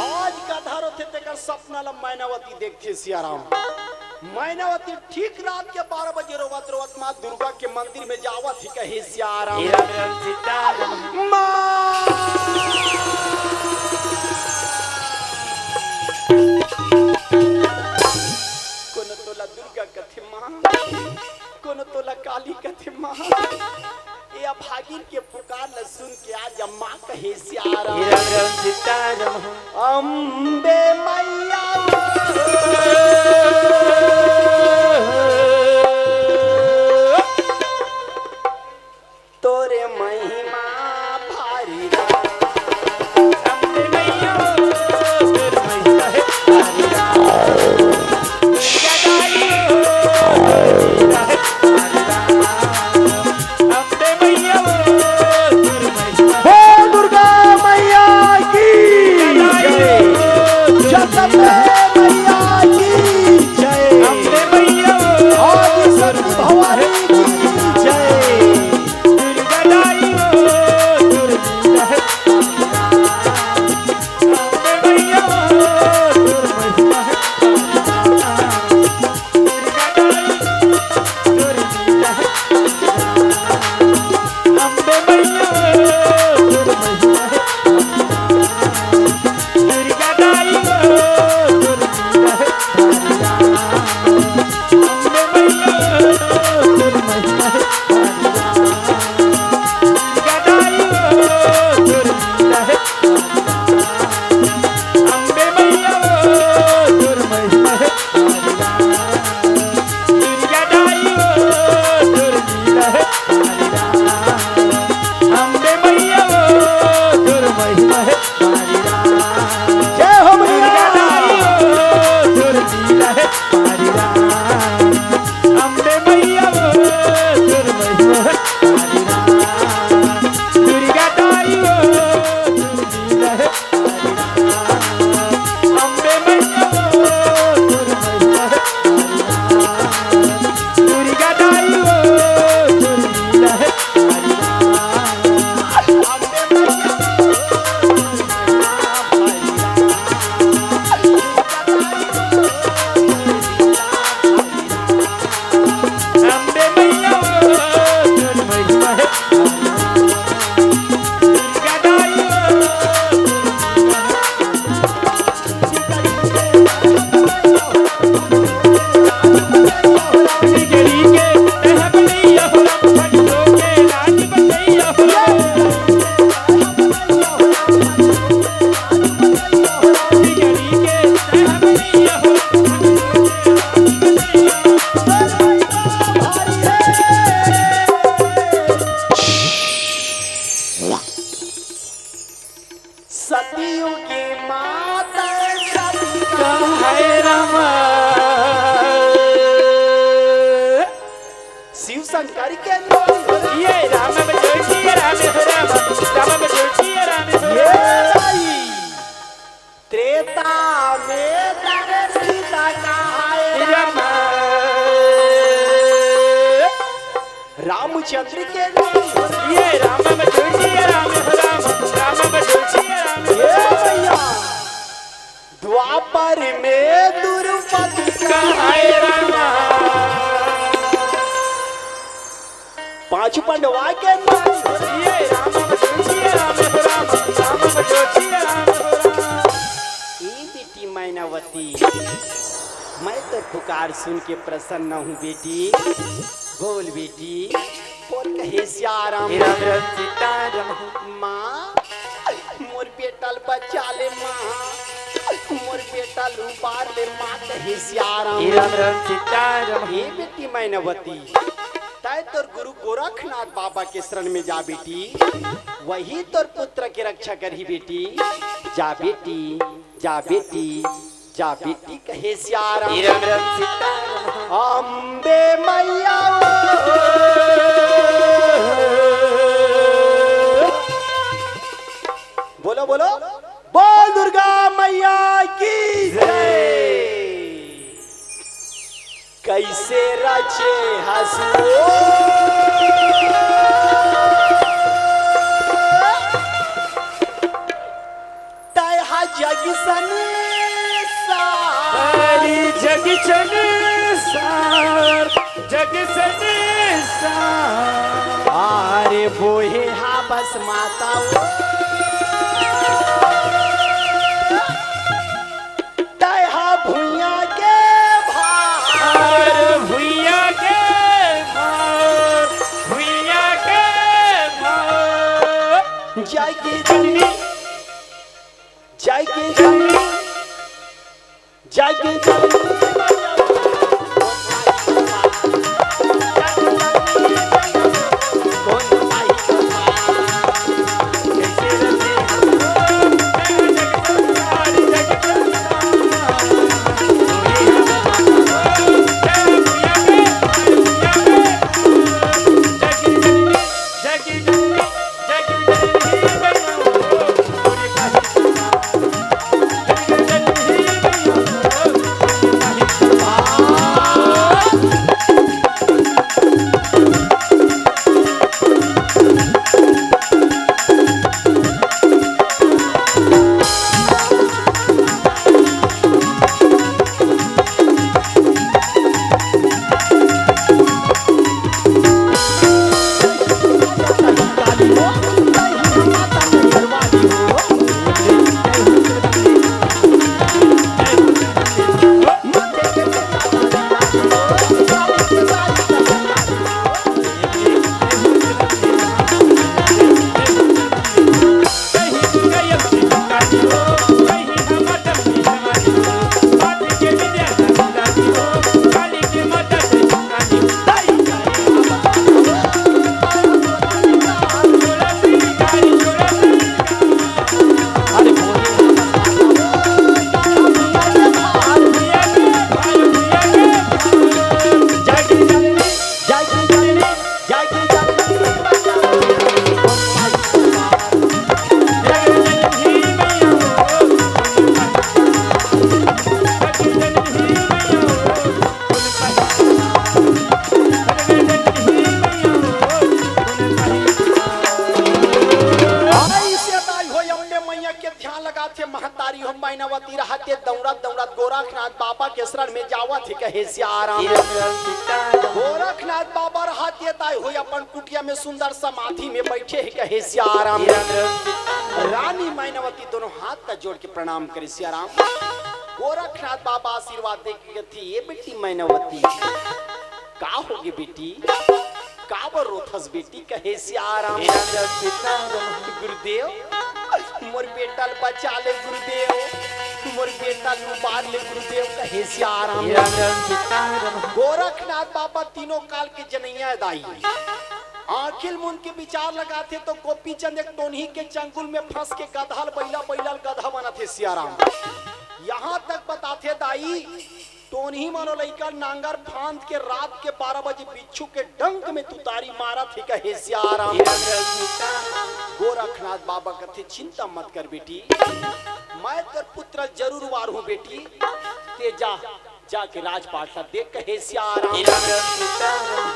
आज गधा रोथे तेकर सपना ला मैनावती देखथे सियाराम। मैनावती ठीक रात के बारह बजे रोवत रोवत माँ दुर्गा के मंदिर में जावत ही कहे सियाराम। माँ। कोनो तोला दुर्गा कथे माँ, कोनो तोला काली कथे माँ। ए अभागिन के पुकार ल सुन के आज माँ कहे सियाराम। अम्बे मैया तोरे महिमा भारी राम। अम्बे मैया तोरे महिमा भारी राम। जगाई तोरे महिमा भारी राम। बोल दुर्गा मैया की जय। जय सतयुगी माता सती का है राम। शिव शंकर के नाम हो राम। ये राम बजो जी राम हो राम, राम बजो जी राम हो ये राम। भाई, त्रेता में दर सीता का है राम। रामचंद्र के नाम हो राम। ये राम बजो जी राम हो राम, राम बजो जी राम हो ये राम। भैया, द्वापर में द्रुपद का है राम। पांच पंडवा के नाम। ये राम बजो जी राम हो राम, राम बजो जी राम हो राम। ए बेटी मैनावती, मैं तो पुकार सुन के प्रसन्न हूँ बेटी। बोल बेटी, बोल कहे सियाराम। राम राम सीताराम। माँ, मोर बेटा ल बचा ले माँ, मोर बेटा ल उबार ले माँ, कहे सियाराम। राम राम सीताराम। हे बेटी मैनावती, तय तोर गुरु गोरखनाथ बाबा के शरण में जा बेटी, वही तोर पुत्र के रक्षा करही बेटी। जा बेटी, जा बेटी, जा बेटी कहे सियाराम। राम राम सीताराम। अम्बे मैया ओ। बोलो, बोलो। बोल दुर्गा मैया की जय। कैसे रचे हसो तय हा जग संसार। अरे जग संसार, जग संसार। अरे बोहे हा बस माता ओ। तय हा भुइयां के भार। भुइयां के भार, भुइयां के भार। जय की जननी, जय की जननी, जय की जननी। अइसे ताई हो अम्बे मैया के ध्यान लगाथे, महतारी हो मैनावती रहत हे, दौड़त दौड़त गोरखनाथ बाबा के शरण में जावत हे, कहे सियाराम। गोरखनाथ बाबा रहत हे ताई हो अपन कुटिया में सुंदर समाधि में बैठे हे, कहे सियाराम। रानी मैनावती दोनों हाथ ला जोड़ के प्रणाम करे सियाराम। गोरखनाथ बाबा आशीर्वाद दे के कथे, "ये बेटी मैनावती, का होगे बेटी?" काबर रोथस बेटी? कहे सियाराम। हे राम राम सीताराम। गुरुदेव, मोर बेटा ल बचा ले गुरुदेव, मोर बेटा ल उबार ले गुरुदेव, कहे सियाराम। हे राम राम सीताराम। गोरखनाथ बाबा तीनों काल के जनैया दाई आँखी ल मूंद के विचार लगाथे तो गोपीचंद एक टोनही के चंगुल में फंस के गधा ल बइला, बइला ल गधा बनाथे सियाराम। यहाँ तक बताथे दाई, टोनही मानो लइका नांगर फांद के रात के बारह बजे बिच्छू के डंक में तुतारी मारत हे, कहे सियाराम। गोरखनाथ बाबा कथे, चिंता मत कर बेटी, मैं तोर पुत्र जरूर वार हूँ बेटी, ते जा, जाके राजपाट ला देख, कहे सियाराम।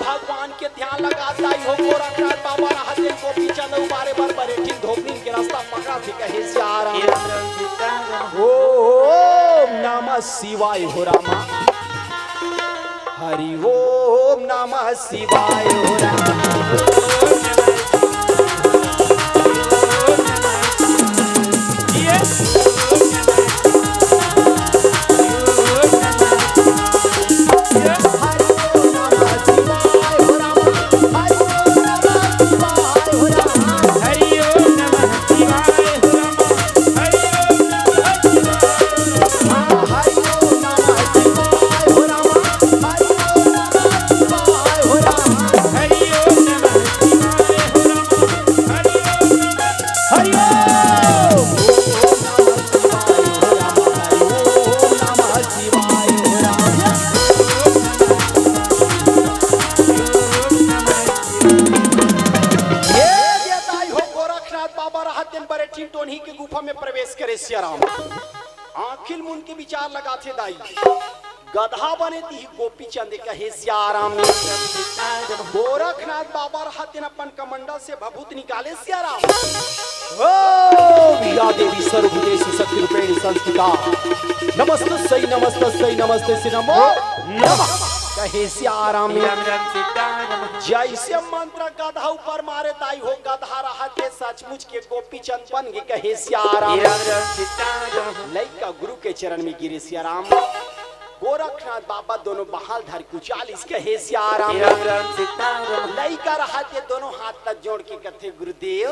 भगवान के ध्यान लगा दाई हो, गोरखनाथ बाबा रहत हे, गोपीचंद उबारे बर बरेठिन धोबनिन के रास्ता पकड़त हे, कहे सियाराम। ओम नमः शिवाय हो रामा। हरि ओम नमः शिवाय हो रामा। ये जे दाई हो गोरखनाथ बाबा रहत तेन बरेठिन टोनही के गुफा में प्रवेश करे सियाराम। आँखी ल मूंद के विचार लगाथे दाई। गधा बने दिही गोपीचंद कहे सियाराम। गोरखनाथ बाबा रहत तेन अपन कमंडल से भभूत निकाले सियाराम। ओम या देवी सर्वभूतेषु शक्ति रूपेण संस्थिता, नमस्तस्यै नमस्तस्यै नमस्तस्यै नमो नमः। कहे सियाराम। जैसे मंत्र गधा ऊपर मारे दाई हो, गधा रहत हे सचमुच के गोपीचंद बन गे कहे सियाराम। लइका गुरु के चरण में गिरे सियाराम। गोरखनाथ बाबा दोनों बाहल धर के उचालिस कहे सियाराम। लइका रहत हे दोनों हाथ ला जोड़ के कथे गुरुदेव,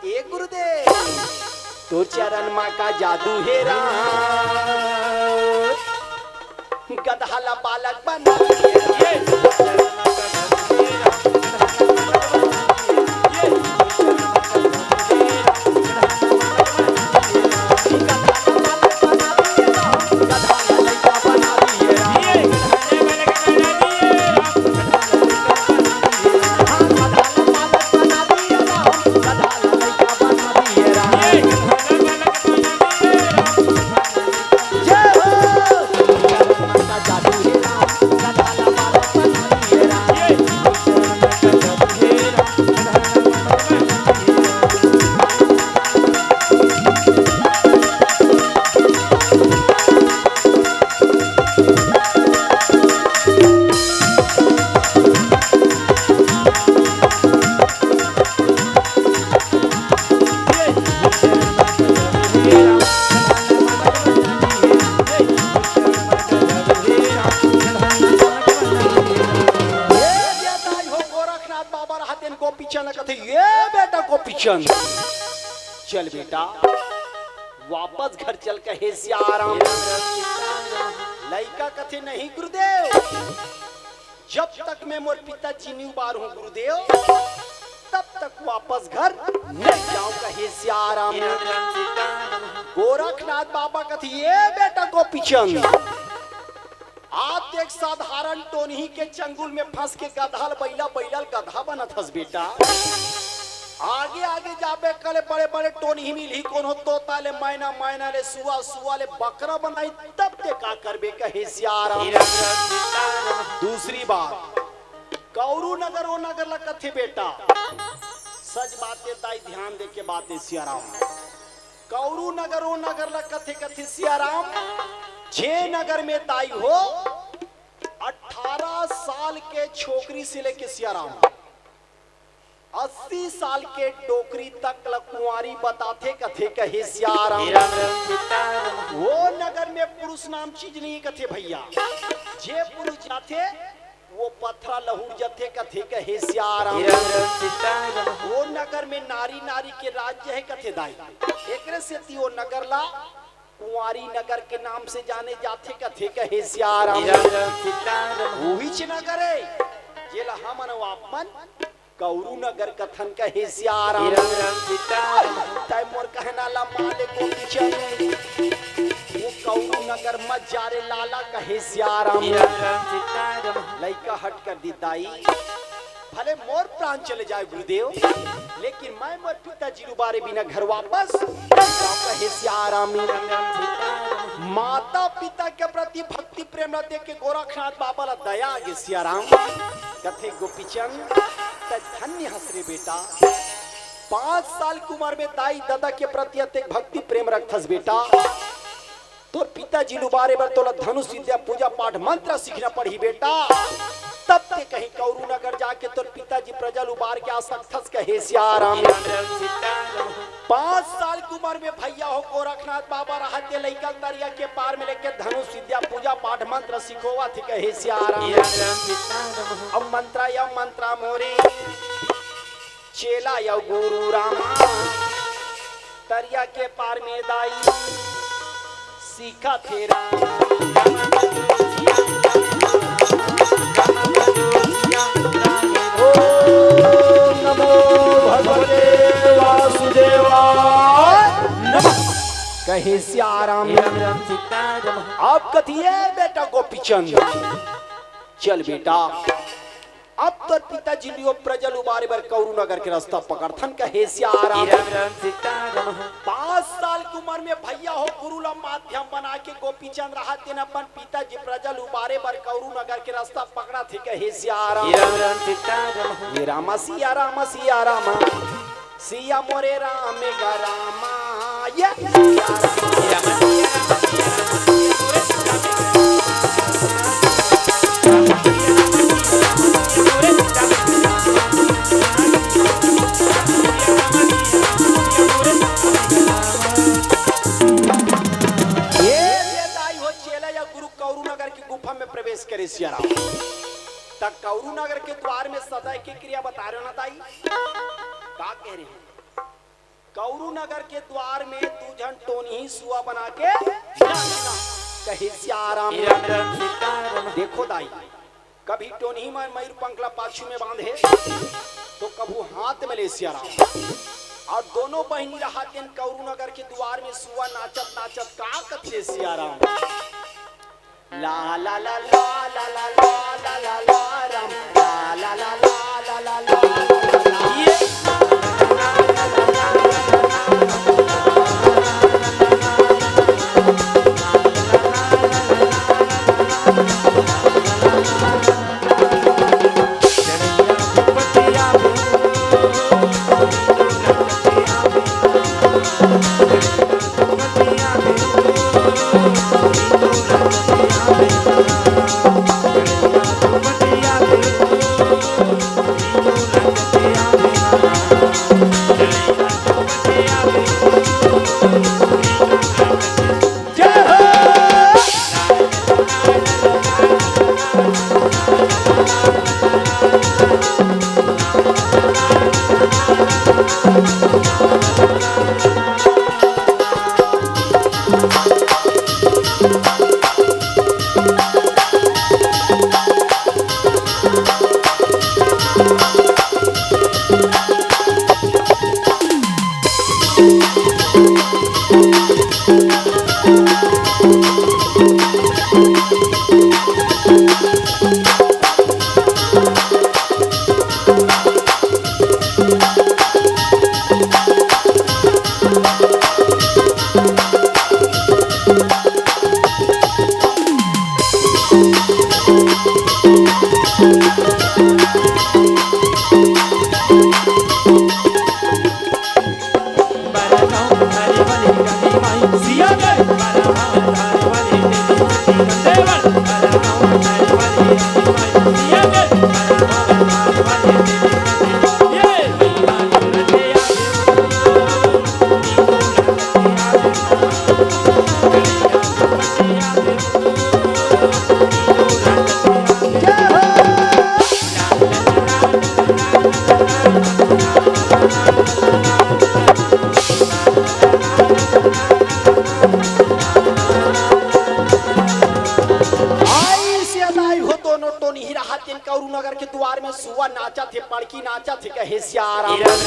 ए गुरुदेव, तोर चरण मा का जादू हे राम। गधा ला बालक बना दिए। ए बेटा, हो गोरखनाथ बाबा रहत तेन गोपीचंद कथे, ए बेटा गोपीचंद, चल बेटा, वापस घर चल कहे सियाराम। लइका कथे, नहीं गुरुदेव, जब तक मैं मोर पिताजी नी उबारहूँ गुरुदेव, तब तक वापस घर नहीं जाऊँ कहे सियाराम। गोरखनाथ बाबा कथे, ए बेटा गोपीचंद, आज तो एक साधारण टोनही के चंगुल में फंस के गधा ल बइला, बइला ल गधा बनत हस बेटा। आगे आगे जाबे कले बड़े बड़े टोनही मिलही, कोनो तोता ले मैना, मैना ले सुआ, सुआ ले बकरा बनाही, तब ते का करबे कहे सियाराम। दूसरी बात, कौरू नगर ओ नगर ला कथे बेटा, सच बात हे दाई, ध्यान दे के बात हे सियाराम। कौरू नगर ओ नगर ला कथे, कथे सियाराम, जे नगर में दाई हो अठारह साल के छोकरी से लेके सियाराम अस्सी साल के डोकरी तक ल कुंवारी बताथे कथे कहे सियाराम। वो नगर में पुरुष नाम चीज नहीं कथे भैया। जे पुरुष जाथे वो पथरा लहुर जथे कथे कहे सियाराम। राम राम सीताराम। वो नगर में नारी नारी के राज्य हे कथे दाई। एकरे सेती वो नगर ला कुंवारी नगर के नाम से जाने जाथे कथे कहे सियाराम। राम राम सीताराम। उहीच नगर हे जेला हमन अउ आप मन कौरू नगर कथन कहे सियाराम। राम राम सीताराम। तय मोर कहना ला माले गोपीचंद, वो कौरू नगर मत जा रे लाला कहे सियाराम। राम राम सीताराम। लइका हट कर दी दाई, भले मोर प्राण चले जाए गुरुदेव, लेकिन मैं मोर पिताजी ल उबारे बिना घर वापस नहीं जाऊं कहे सियाराम। राम राम सीताराम। माता पिता के प्रति भक्ति प्रेम ला देख के गोरखनाथ बाबा ला दया आगे सियाराम। कथे गोपीचंद, तय धन्य हस रे बेटा। पाँच साल की उम्र में दाई ददा के प्रति अतेक भक्ति प्रेम रखथस बेटा। तोर पिताजी ल उबारे बर तोला धनुष विद्या, पूजा पाठ, मंत्र सीखना पड़ही बेटा। तब ते कहीं कौरू नगर जाके तोर पिताजी प्रजा ल उबार के आ सकथस कहे सियाराम। राम राम सीताराम। पाँच साल की उम्र में भैया हो गोरखनाथ बाबा रहत हे लइका ल तरिया के पार में लेके धनुष विद्या, पूजा पाठ, मंत्र सिखोवत हे कहे सियाराम। राम राम सीताराम। अब मंत्र या मंत्र मोरे चेला या गुरु रामा, तरिया के पार में दाई सीखा थे राम। ओम नमो भगवते वासुदेवाय नमः। कहे सियाराम। राम राम सीताराम। अब कथिए बेटा गोपीचंद, चल बेटा, अब तोर पिताजी ल ओ प्रजा ल उबारे बर कौरू नगर के रास्ता पकड़थन कहे सियाराम। राम राम सीताराम। पाँच साल की उम्र में भैया हो गुरु ला माध्यम बना के गोपीचंद रहत तेन अपन पिताजी प्रजा ल उबारे बर कौरू नगर के रास्ता पकड़त हे कहे सियाराम। राम राम सीताराम। ये रामा सिया रामा सिया रामा। सिया मोरे राम मेघा रामा, ये सिया रामा। ये, ये दाई हो चेला या गुरु कौरू नगर की गुफा में प्रवेश करे सिया राम। त कौरू नगर के द्वार में सदा के क्रिया बता रहे हो ना दाई? का कह रहे हो? कौरू नगर के द्वार में दू झन टोनही सुआ बना के नाचना। कहे सियाराम। राम राम सीताराम। देखो दाई, कभी टोनही मन मयूर पंख ला पाछू में बांधे, तो कभू हाथ में ले सियाराम। अउ दोनों बहिनी रहत तेन कौरू नगर के द्वार में सुआ नाचत नाचत का कथे सियाराम। ला ला ला ला राम, ला ला ला ला ला ला ला। ये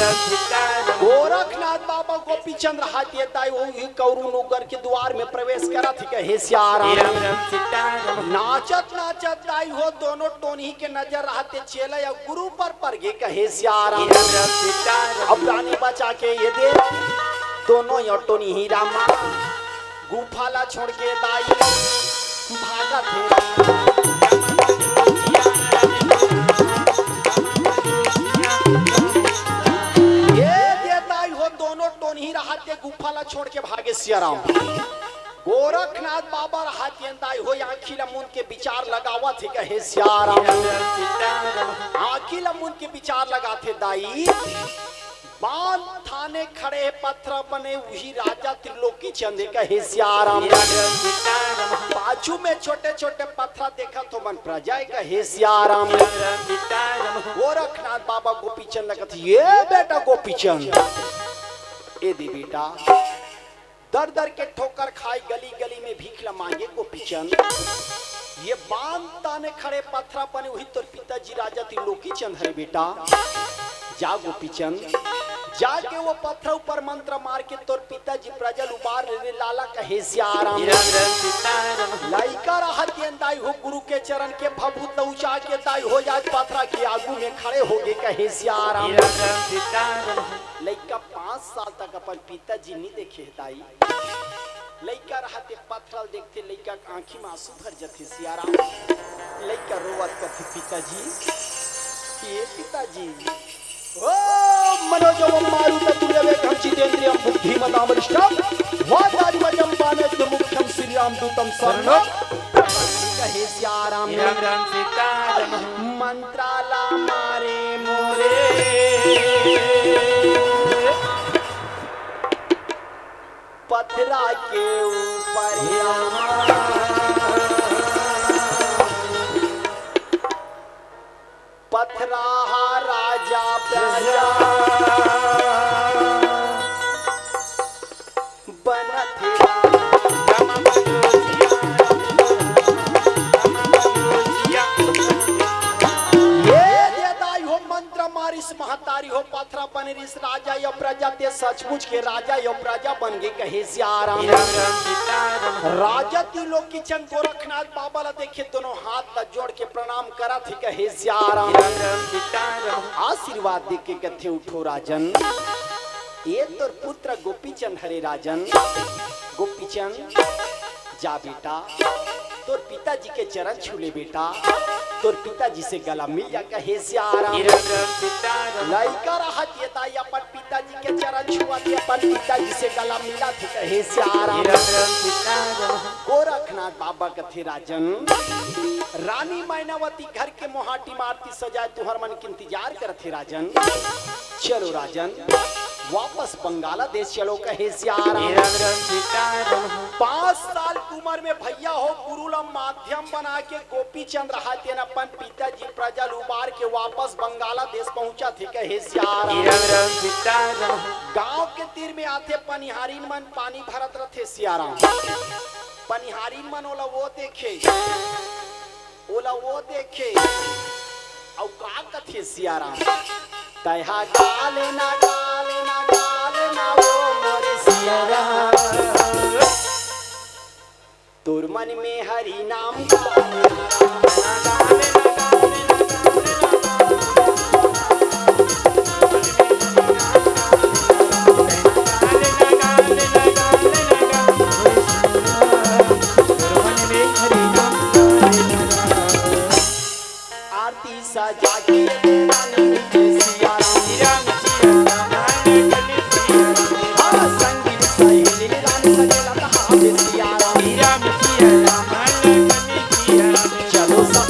गोरखनाथ बाबा गोपीचंद रहत हे दाई हो, उही कौरू नगर के दुवार में प्रवेश करत हे कहे सियाराम। नाचत नाचत दाई हो, दोनों टोनही के नजर रहत हे चेला अउ गुरु पर परगे कहे सियाराम। अब रानी बचा के ये दे, दोनों यो टोनही रामा गुफा ला छोड़ के दाई भागत हे। ये दे दाई हो, दोनों टोनही रहत हे गुफा ला छोड़ के भागे सियाराम। गोरखनाथ बाबा रहत हे दाई हो, आँखी ला मूंद के विचार लगावत हे कहे सियाराम। आँखी ला मूंद के विचार लगात हे दाई। बांध थाने खड़े हे पथरा बने, उही राजा त्रिलोकी चंद हे कहे सियाराम। पाछू में छोटे छोटे पथरा देखत हो मन प्रजा हे कहे सियाराम। गोरखनाथ बाबा गोपीचंद ल कथे, ये बेटा गोपीचंद, ए दे बेटा, दर दर के ठोकर खाए, गली गली में भीख ला मांगे गोपीचंद। ये बांध ताने खड़े पथरा बने, उही तोर पिताजी राजा त्रिलोकी चंद हरे बेटा। जा गोपीचंद, जाके वो पथरा ऊपर मंत्र मार के तोर पिताजी प्रजा ल उबार ले रे लाला कहे सियाराम। लइका रहत हे दाई हो, गुरु के चरण के भभूत ल उचा के दाई हो, आज पथरा के आगू में खड़े होगे कहे सियाराम। लइका पाँच साल तक अपन पिताजी नी देखे हे दाई। लइका रहत हे पथरा ल देखथे, लइका के आँखी में आंसू भर जथे सियाराम। लइका रोवत कथे, पिताजी, ये पिताजी, ओ मनोजवम मारुततुल्यवेगं जितेंद्रियं बुद्धिमतां वरिष्ठं वातात्मजं वानरद्वीपमुख्यं श्रीरामदूतं शरणं कहे सियाराम। मंत्राला मारे मोरे पथरा के ऊपर पथरा हा राजा प्रजा बनत हे। ये दे दाई हो मंत्र मारिस महतारी हो पथरा बने रिस राजा यो प्रजा ते सचमुच के राजा यो प्रजा बन गे कहे सियाराम। राजा त्रिलोकी चंद गोरखनाथ बाबा ला देखे दोनों हाथ ला जोड़ के प्रणाम करत हे कहे सियाराम। आशीर्वाद दे के कथे उठो राजन, ये तोर पुत्र गोपीचंद हरे राजन। गोपीचंद जा बेटा, तोर पिताजी के चरण छू ले बेटा, तोर पिताजी से गला मिल जा कहे सियाराम। लइका रहत हे दाई अपन पिताजी के चरण छुआ के अपन पिताजी से गला मिला थे कहे सियाराम। गोरखनाथ बाबा कथे राजन, रानी मैनावती घर के मोहाटी मारती सजाए तुहर मन के इंतजार करत हे राजन। चलो राजन, वापस बंगाला देश चलो कहे सियाराम। पाँच साल की उम्र में भैया हो गुरु ला माध्यम बना के गोपी चंद रहा तेन अपन पिताजी प्रजा ल उबार के वापस बंगाला देश पहुंचा थे कहे सियाराम। गांव के तीर में आथे पनिहारिन मन पानी भरत रथे सियाराम। पनिहारिन मन ओला वो देखे, ओला वो देखे, अउ का कथे सियाराम? तैहा गाले ना, गाले ना, गाले ना, वो मोरे सियाराम। तोर मन में हरि नाम गाले ना, गाले ना, गाले ना, गाले ना, वो मोरे आरती सजा के रानी के सिया राम। हाँ, संगीत सहेली राम सजेला कहावे सिया राम। चलो सब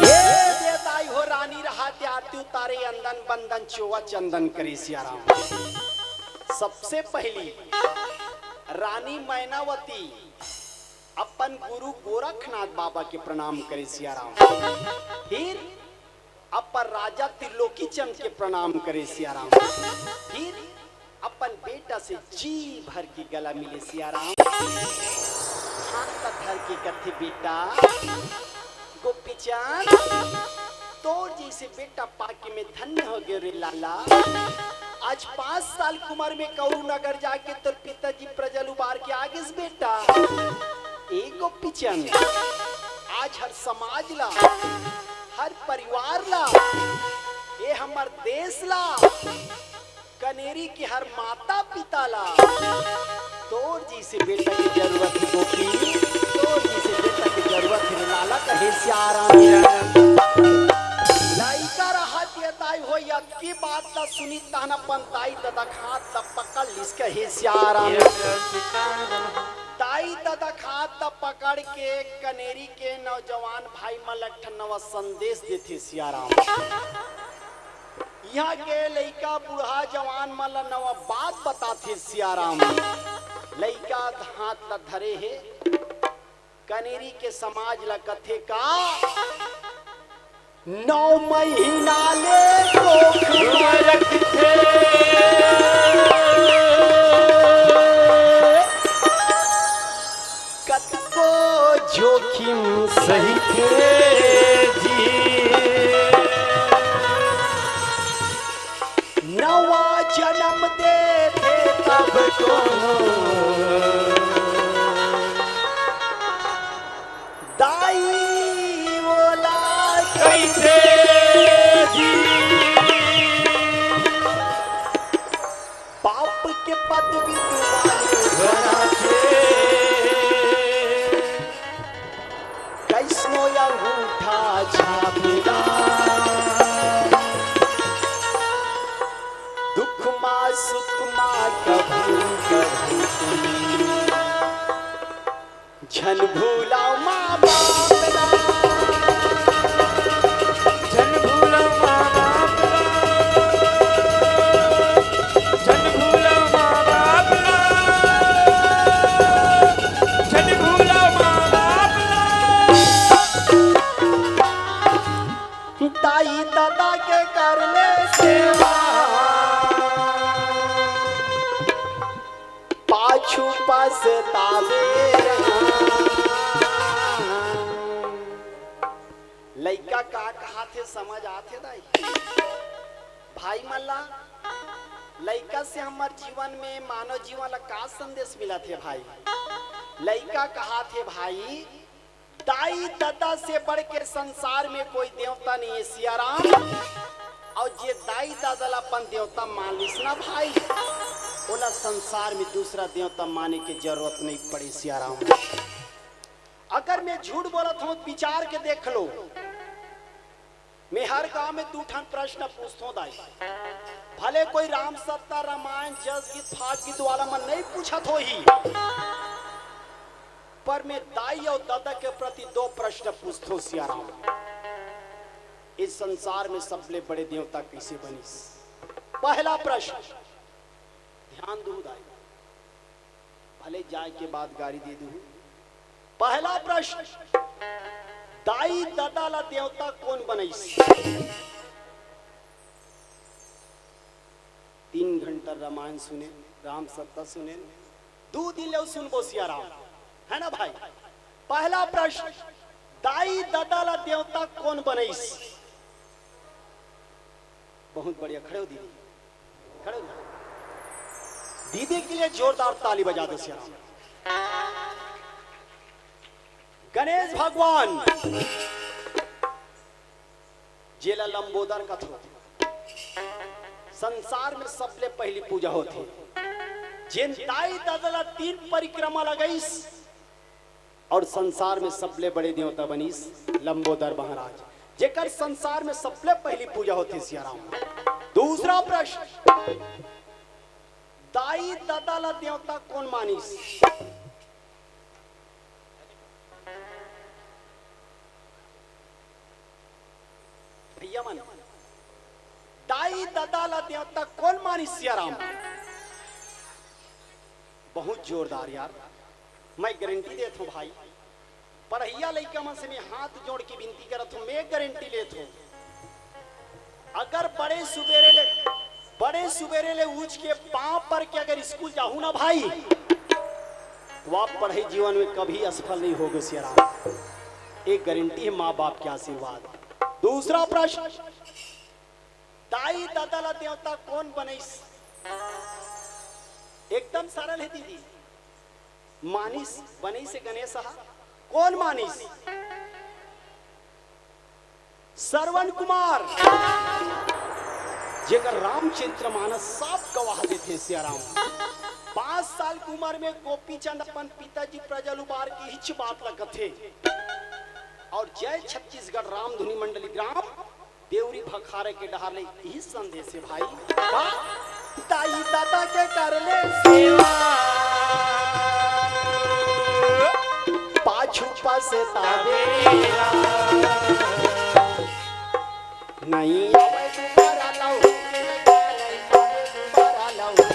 ए दे दाई हो रानी रहा ते आरती उतारे अंदन बंदन चोवा चंदन करे सियाराम। सबसे पहली रानी मैनावती अपन गुरु गोरखनाथ बाबा के प्रणाम करे सियाराम। फिर अपन राजा त्रिलोकी चंद के प्रणाम करे सियाराम। फिर अपन बेटा से जी भर के गला मिले सियाराम। हाथ ला धर के कथे, "बेटा गोपीचंद, तोर जैसे बेटा पाके में धन्य हो गयो रे लाला। आज पाँच साल के उम्र में कौरू नगर जाके तोर पिताजी प्रजल उबार के आगिस बेटा।" ए गोपीचंद, आज हर समाज ला, हर परिवार ला, ए हमर देश ला, कनेरी के हर माता पिता ला तोर जैसे बेटा के जरूरत हे गोपी, तोर जैसे बेटा के जरूरत हे लाला, कहे सियाराम। लइका रहत ये दाई हो, अतकी बात ला सुनी तहन अपन दाई ददा के हाथ ला पकड़ लिस, कहे सियाराम। दाई ददा के हाथ ला पकड़ के कनेरी के नौजवान भाई मन ला एक ठन नवा संदेश देथे सियाराम। इहाँ के लइका बूढ़ा जवान मन ला नवा बात बताथे सियाराम। लइका हाथ ला धरे हे, कनेरी के समाज ला कथे का, नौ महीना ले कोख में रखथे। कतको जोखिम सहिथे जी, नवा जन्म देथे तब तो दाई ओला कहिथे जी। पाप के पदवी दुआरे बनाथे। कइसनो अंगूठा छापेला, दुख मा सुख मा कभू कभू झन भूलव माँ बाप ला। झन भूलव माँ बाप ला। झन भूलव माँ बाप ला। झन भूलव माँ बाप ला। दाई ददा के कर ले सेवा। पाछू पछतावे रहा। लइका का कहाथे समझ आथे दाई? भाई मन ला, लइका से हमर जीवन में, मानव जीवन ला का संदेश मिलत हे भाई? लइका कहाथे भाई, दाई ददा से बढ़ के संसार में कोई देवता नहीं है सियाराम। अउ जे दाई ददा ला अपन देवता मान लिस ना भाई, ओला संसार में दूसरा देवता माने के जरूरत नहीं पड़े सियाराम। अगर मैं झूठ बोलत हूँ, विचार के देख लो, मैं हर गांव में दू ठन प्रश्न पूछथों दाई। भले कोई राम सत्ता, रामायण, जस गीत, फाग गीत वाला मन नहीं पूछत होही, पर मैं दाई अउ ददा के प्रति दो प्रश्न पूछथों सियाराम। इस संसार में सबले बड़े देवता कइसे बनिस? पहला प्रश्न, ध्यान दू दाई, भले जाए के बाद गारी दे दू। पहला प्रश्न, दाई ददा ला देवता कोन बनइस? तीन घंटा रामायण सुने, राम सत्ता सुने, दू दिन ले सुनबो सियाराम, है ना भाई? पहला प्रश्न, दाई ददा ला देवता कोन बनइस? बहुत बढ़िया, खड़े हो दीदी, खड़े हो। दीदी के लिए जोरदार ताली बजा दो सियाराम। गणेश भगवान, जेला लंबोदर कथो, संसार में सबले पहली पूजा होथे। जेन दाई ददा ला तीन परिक्रमा लगइस और संसार में सबले बड़े देवता बनिस लंबोदर महाराज, जेकर संसार में सबले पहली पूजा होथे सियाराम। दूसरा प्रश्न, दाई ददा ला देवता कोन मानिस? भैया मन, दाई ददा ला देवता कोन मानिस सियाराम? बहुत जोरदार यार, मैं गारंटी देत हूँ भाई, पढ़इया लइका मन से मैं हाथ जोड़ के विनती करत हूँ, मैं गारंटी लेत हूँ, अगर बड़े सुबेरे ले, बड़े सुबेरे ले उठ के पाँव पर के अगर स्कूल जाहू ना भाई, तो आप पढ़ई जीवन में कभी असफल नहीं होगे सियाराम। एक गारंटी है माँ बाप के आशीर्वाद। दूसरा प्रश्न, दाई ददा ला देवता कोन बनइस? एकदम सरल है दीदी। मानिस, बनइस हे गणेश हा। कोन मानिस? श्रवण कुमार, जेकर रामचरित मानस सब गवाह देथे सियाराम। पाँच साल के उमर में गोपीचंद अपन पिताजी प्रज्वल उबार के इच बात ला कथे। और जय छत्तीसगढ़ रामधुनी मंडली ग्राम देवरी भखारे के डहार ले इही संदेश हे भाई। का? दाई ददा के कर ले सेवा, पाछू पछतावे। नहीं आवे दोबारा लौट के, नहीं आवे दोबारा लौट के।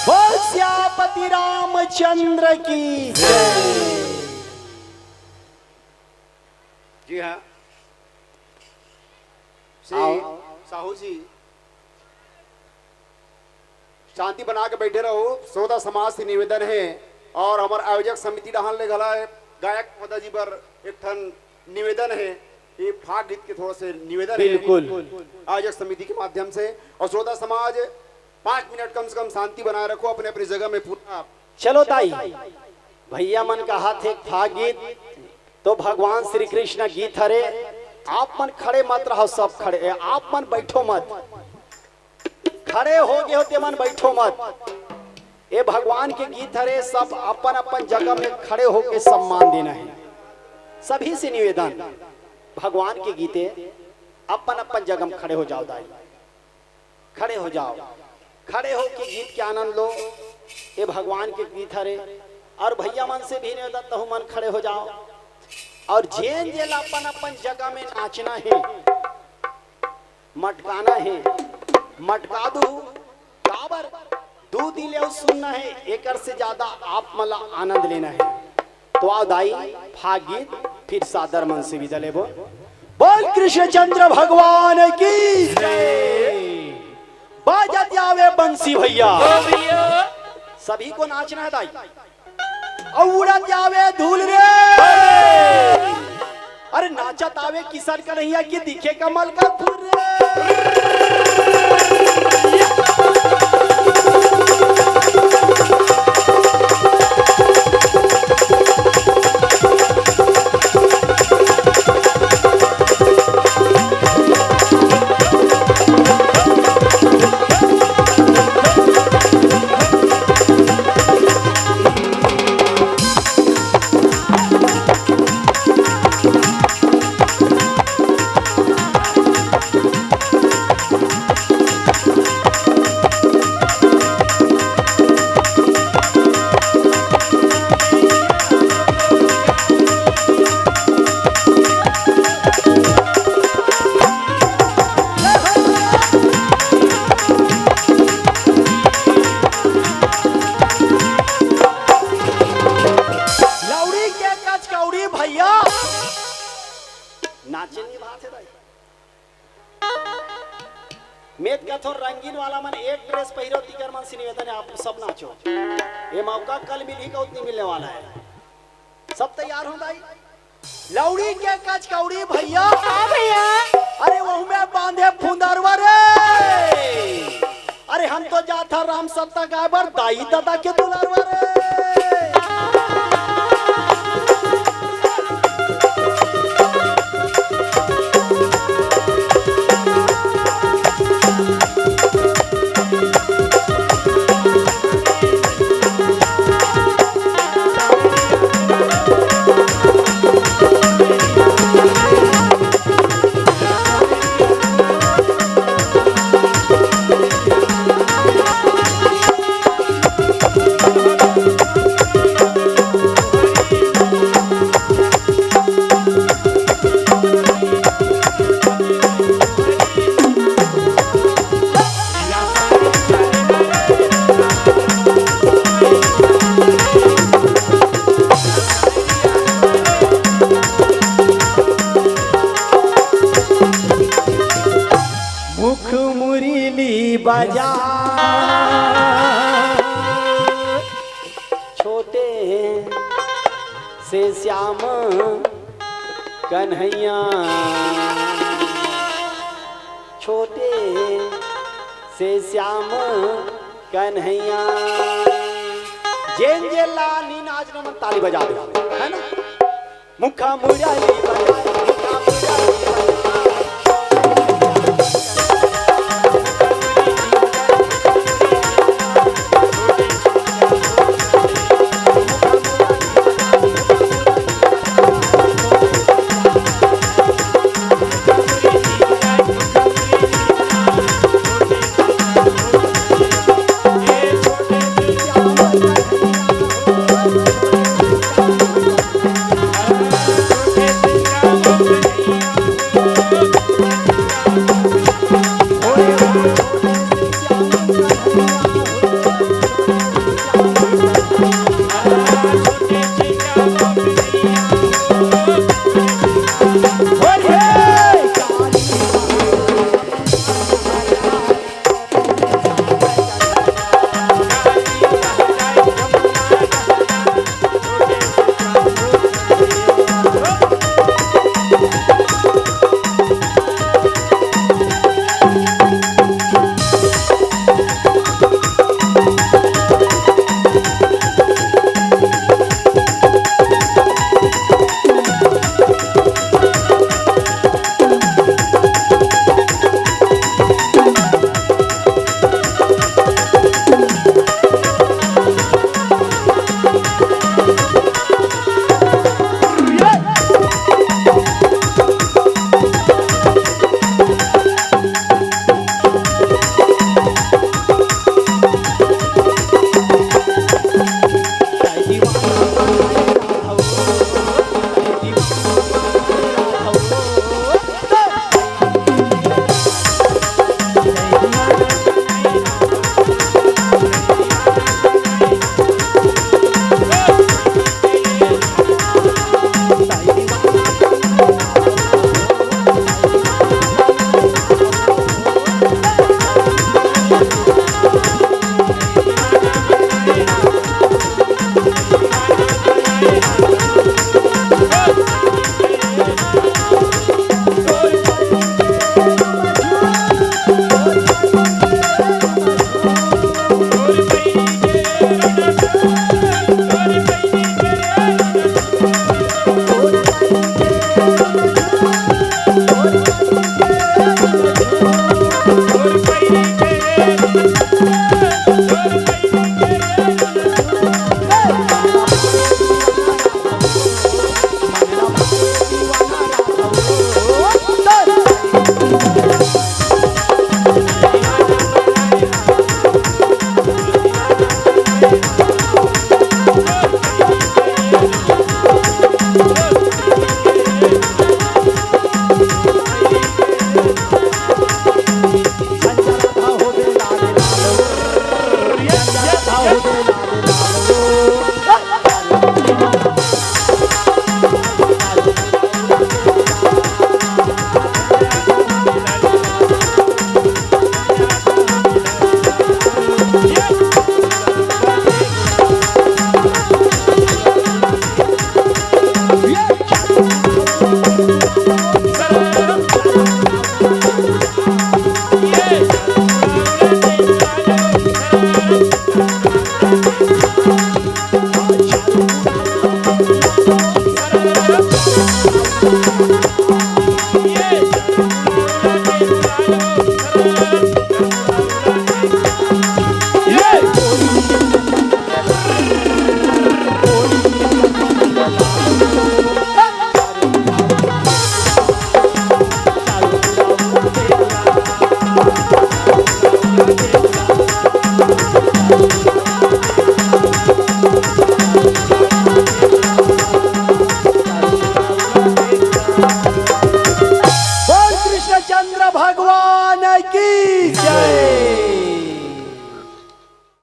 बोल सियापति रामचंद्र की जय। जी हाँ, श्री आओ। साहू जी, शांति बना के बैठे रहो। श्रोता समाज से निवेदन है और हमर आयोजक समिति डहान ले घला गायक पदा जी बर एक ठन निवेदन है, ये फाग गीत के थोड़ा से निवेदन है बिल्कुल। आयोजक समिति के माध्यम से। और श्रोता समाज, पाँच मिनट कम से कम शांति बनाए रखो अपने अपनी जगह में पूरा। चलो ताई, भैया मन कहाथे फाग गीत तो भगवान श्री कृष्ण गीत हरे। आप मन खड़े मत रहो, सब खड़े, आप मन बैठो मत। खड़े हो गे हो ते मन बैठो मत। ये भगवान के गीत हरे, सब अपन अपन जगह में खड़े होके सम्मान देना है। सभी से निवेदन, भगवान के गीते अपन अपन जगह में खड़े हो जाओ दाई, खड़े हो जाओ, खड़े होके गीत के आनंद लो। ये भगवान के गीत हरे। और भैया मन से भी निवेदन, तहु मन खड़े हो जाओ। और जेन जेला अपन अपन जगह में नाचना है, मटकाना है, मटका दू। काबर? दू दिन ले अउ सुनना है, एकर से ज्यादा आप मन ला आनंद लेना है। तो आओ दाई, फाग गीत फिर सादर मन से विदा लेबो। बोल कृष्णचंद्र भगवान की जय। बाजत जावे बंसी भैया। सभी को नाचना है दाई। अउ उड़त जावे धूल रे। अरे नाचत आवे किशन कन्हैया की दिखे कमल का फूल रे। लौड़ी के कचकौड़ी भैया, नाचे नहीं बात है भाई। मेत कथो रंगीन वाला मन एक ड्रेस पहिरो, तिकर मन से निवेदन है, आप सब नाचो। ये मौका कल मिलही का उतनी मिलने वाला है। सब तैयार हो भाई? लौड़ी के कचकौड़ी भैया। हाँ भैया। अरे वहू में बांधे फुंदरवा रे। अरे हम तो जात हन राम सत्ता गाय बर, दाई ददा के दुलार बर रे। मुख मुरली बजा। छोटे से श्याम कन्हैया, छोटे से श्याम कन्हैया। जेन जेन ला नीन आज नमन ताली बजा दे, है ना? मुखा मुरली बजा, मुखा मुरली बजा।